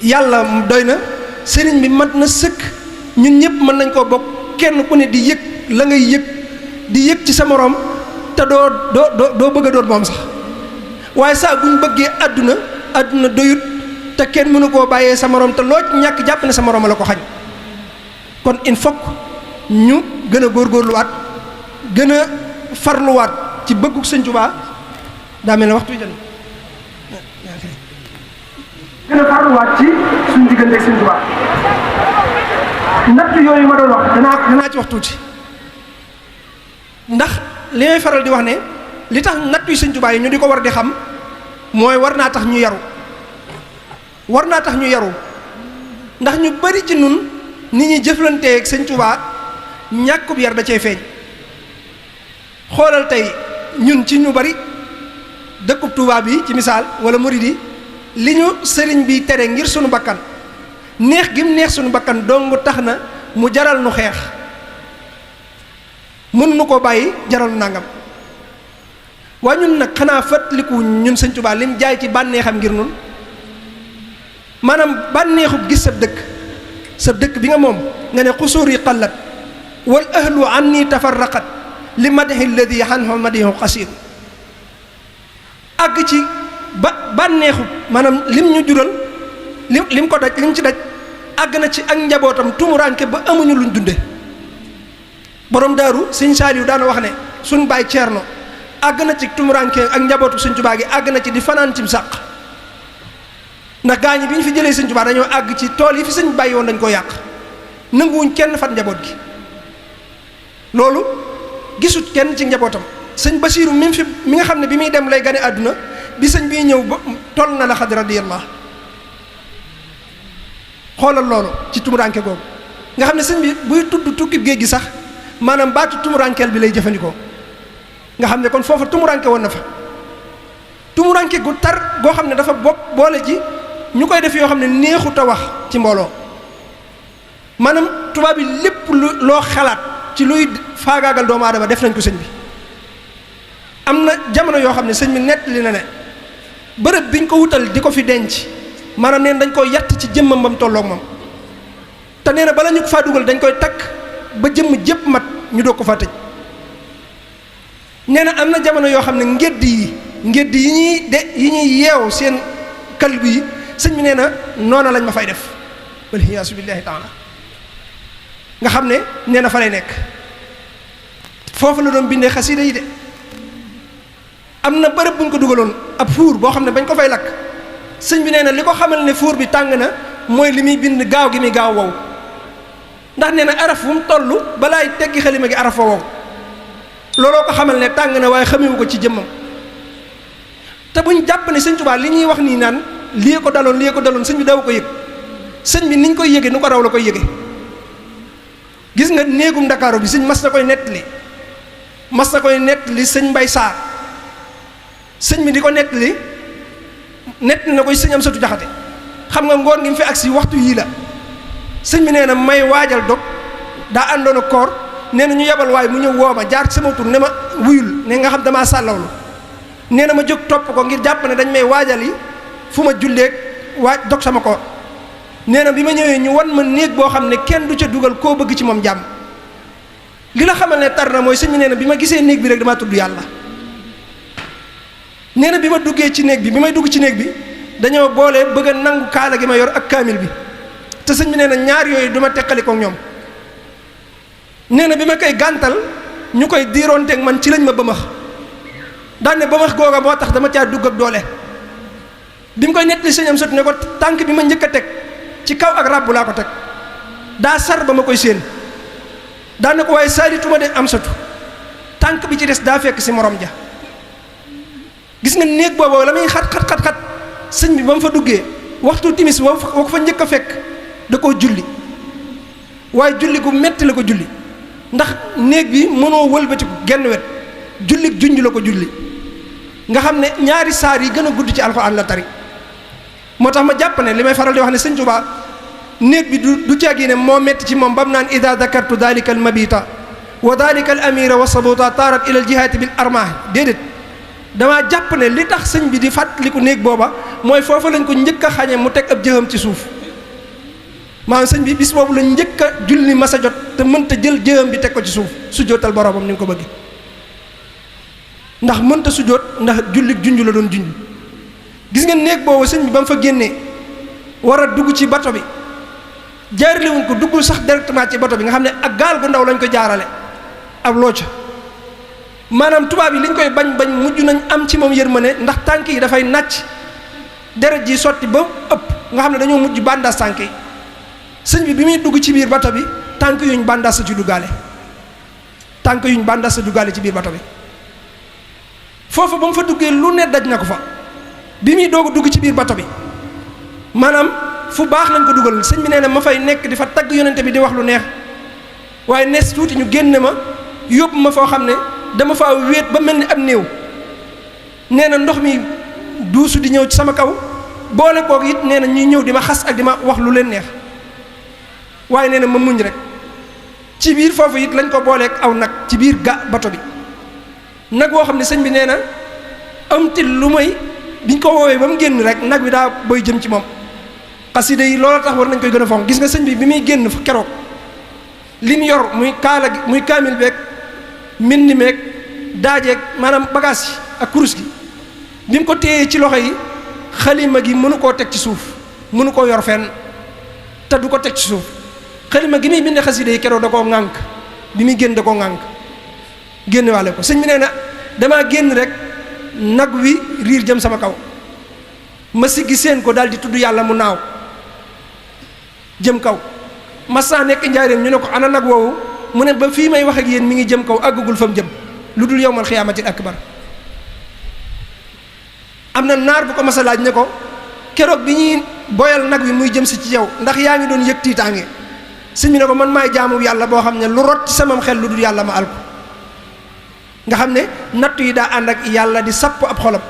yàlla doy na sëriñ bi mat na sëkk ñun ñëpp mën nañ koo bokk kenn ku ne di yëg la ngay yëg di yëg ci sa moroom te doo bëgg a doon moom sax waaye saa bu ñu bëggee àdduna doyut te kenn mënu koo bàyyee sa moroom te loo ñàkk jàpp ne sa moroom la ko xañ kon il faut ñu gën a góorgóorluwaat gën a farluwaat ci bëggug sëñ Tuubaa daa mel ne waxtu jën gën a farluwaat ci suñu diggante ak sëñ Tuubaa natt yooyu ma doon wax danaa ci wax tuuti ndax li may faral di wax ne li tax natt yu sëñ Tuubaa yi ñu di ko war di xam mooy war naa tax ñu yaru ndax ñu bari ci nun nit ñi jëflanteeg sëñ Tuubaa ñàkkub yar da cee feeñ xoolal tey ñun ci ñu bari dëkkub Tuubaa bi ci misaal wala murid yi li ñu sëriñ bi tere ngir sunu bakkan neex gi mu neex sunu bakkan dong tax na mu jaral nu xeex mën nu ko bàyyi jaral nangam waaye ñun nag xanaa fàttaliku ñun sëñ Tuubaa lim jaay ci bànneexam ngir nun maanaam bànneexub gis sa dëkk bi nga moom nga ne xusuur yi qallat wal ahlu anni tafarraqat li madahi alladi anhu madihu qasir àgg ci bànneexub maanaam lim ñu jural lim ko daj lim ci daj àgg na ci ak njabootam tumuraanke ba amuñu luñ dunde borom daaru sëñ Saaliw daana wax ne suñ baay Ceerno àgg na ci tumuraanke ak njabootu sëñ Tuubaa gi àgg na ci di fanaan cim sàq ndax gaañi bi ñu fi jëlee sëñ Tuubaa dañoo àgg ci tool yi fi sëñ bàyyi woon dañ ko yàq nanguwuñ kenn fat njaboot gi loolu gisut kenn ci njabootam sëñ Basiiru mi nga xam ne bi muy dem lay gane àdduna bi sëñ bii ñëw ba toll na la xad radiyallahu xoolal loolu ci tumuraanke googu nga xam ne sëñ bi buy tudd tukki géej gi sax maanaam baatu tumuraankeel bi lay jëfandikoo nga xam ne kon foofa tumuranke woon na fa tumuranke gu tar goo xam ne dafa boole ji ñu koy def yoo xam ne neexut a wax ci mbooloo maanaam tubaab bi lépp loo xalaat ci luy faagaagal doomu aadama def nañ ko sëñ bi am na jamono yoo xam ne sëñ bi nett li na ne bërëb biñ ko wutal di ko fi denc maanaam neen dañ koy yatt ci jëmmam bam tolloog moom te nee na bala ñu ko faa dugal dañ koy takk ba jëmm jépp mat ñu doog ko faa tëj nee na am na jamono yoo xam ne ngédd yi ñuy yeew seen kalbu yi sëñ bi nee na noona lañ ma fay def waliyaasu billaahi taala nga xam ne nee na fa lay nekk foofu la doon bindee xasiida yi de am na bërëb bu ñu ko dugaloon ab fuur boo xam ne bañ ko fay lakk sëñ bi nee na li ko xamal ne fuur bi tàng na mooy li muy bind gaaw gi muy gaaw wow ndax nee na araf fu mu toll balaay teggi xalima gi araf fa wow looloo ko xamal ne tàng na waaye xamewu ko ci jëmmam. te buñ jàpp ne sëñ Tuubaa li ñuy wax nii naan lii ko daloon sëñ bi daw ko yëg sëñ bi niñ koy yëge nu ko raw la koy yëge. gis nga néegum Ndakaaru bi sëñ mas na koy nettali sëñ Mbay Saar sëñ bi di ko nettali na koy sëñ Amsatu Jaxate xam nga ngoon ngi mu fi agsi waxtu yii la sëñ bi nee na may waajal dog daa àndoon ak koor nee na ñu yebal waaye mu ñëw woo ma jaar ci sama tur ne ma wuyul ne nga xam damaa sàllawlu nee na ma jóg topp ko ngir jàpp ne dañ may waajal yi fu ma julleeg waaj dog sama koor nee na bi ma ñëwee ñu wan ma néeg boo xam ne kenn du ca dugal koo bëgg ci moom jàmm li la xamal ne tar na mooy sëñ bi nee na bi ma gisee néeg bi rek damaa tudd yàlla. nee na bi ma duggee ci néeg bi may dugg ci néeg bi dañoo boole bëgg a nangu kaala gi ma yor ak kaamil bi te sëñ bi nee na ñaar yooyu du ma teqali ko ñoom. nee na bi ma koy gàntal ñu koy diiroonteeg man ci lañ ma bëmax daan ne bëmax googa moo tax dama caa dugg ak doole bi mu koy nettali sëñ Amsatu ne ko tànk bi ma njëkk a teg ci kaw ak ràbbu laa ko teg daa sar ba ma koy séen daan ne ko waaye saalituma de Amsatu tànk bi ci des daa fekk si morom ja. gis nga néeg boobu la muy xat sëñ bi ba mu fa duggee waxtu timis woo ko fa njëkk a fekk da koo julli waaye julli gu metti la ko julli ndax néeg bi mënoo wëlbatiku genn wet julli junj la ko julli nga xam ne ñaari saar yi gën a gudd ci alxuraan la tari. moo tax ma jàpp ne li may faral di wax ne sëñ Tuubaa néeg bi du caagi ne moo metti ci moom ba mu naan ida dakartu dalika al mabita wa dalika al amira wa sabuta taarat ila al jihaati bil armah déedéet damaa jàpp ne li tax sëñ bi di fàttaliku néeg booba mooy foofa lañ ko njëkk a xañe mu teg ab jëxam ci suuf maanaam sëñ bi bis boobu lañ njëkk a julli masa jot te mënta jël jëxam bi teg ko ci suuf sujjootal boroomam ni nga ko bëgg ndax mënta sujjoot ndax julli junj la doon junj. gis nga néeg boobu sëñ bi ba mu fa génnee war a dugg ci bato bi jaarlewuñ ko duggul sax directement ci bato bi nga xam ne ak gaal gu ndaw lañ ko jaarale ab looca maanaam tubaab yi liñ koy bañ mujj nañ am ci moom yërmande ndax tànk yi dafay nàcc deret ji sotti ba ëpp nga xam ne dañoo mujj bandaas tànk yi sëñ bi muy dugg ci biir bato bi tànk yuñ bandaas sa ci duggaale ci biir bato bi foofu ba mu fa duggee lu ne daj na ko fa bi muy doog a dugg ci biir bato bi maanaam fu baax lañ ko dugal sëñ bi nee na ma fay nekk di fa tagg yonente bi di wax lu neex waaye nees tuuti ñu génne ma yóbbu ma foo xam ne dama faa wéet ba mel ni ab néew nee na ndox mi duusu di ñëw ci sama kaw boole kook it nee na ñuy ñëw di ma xas ak di ma wax lu leen neex waaye nee na ma muñ rek ci biir foofu it lañ ko booleek aw nag ci biir bato bi nag woo xam ne sëñ bi nee na amtil lu may biñ ko woowee ba mu génn rek nag bi daa boy jëm ci moom xasida yi loolu tax war nañ koy gën a fonk gis nga sëñ bi muy génn fa keroog li mu yor muy kaala gi muy kaamil beeg mbind meeg daajeeg maanaam bagage yi ak kurus gi bi mu ko téyee ci loxo yi xalima gi mënu koo teg ci suuf mënu koo yor fenn te du ko teg ci suuf xalima gi muy bind xasida yi keroog da koo ŋànk bi muy génn da koo ŋànk génn waale ko sëñ bi nee na damaa génn rek nag wi riir jëm sama kaw ma siggi seen ko daal di tudd yàlla mu naaw jëm kaw ma saa nekk njaareem ñu ne ko ana nag woowu mu ne ba fii may wax ak yéen mi ngi jëm kaw àggagul fa mu jëm lu dul yowmal xiyaamatil akbar am na naar bu ko mas a laaj ne ko keroog bi ñuy boyal nag wi muy jëm si ci yow ndax yaa ngi doon yëg tiitaange sëñ bi ne ko man maay jaamu yàlla boo xam ne lu rot ci samam xel lu dul yàlla ma alko nga xam ne nattu yi daa ànd ak yàlla di sapp ab xolam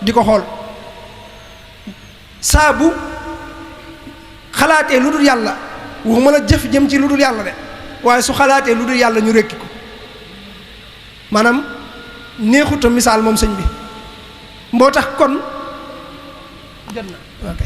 di ko xool saa bu xalaatee lu dul yàlla waxuma la jëf jëm ci lu dul yàlla de waaye su xalaatee lu dul yàlla ñu rekki ko maanaam neexuta misaal moom sëñ bi moo tax kon jot na ok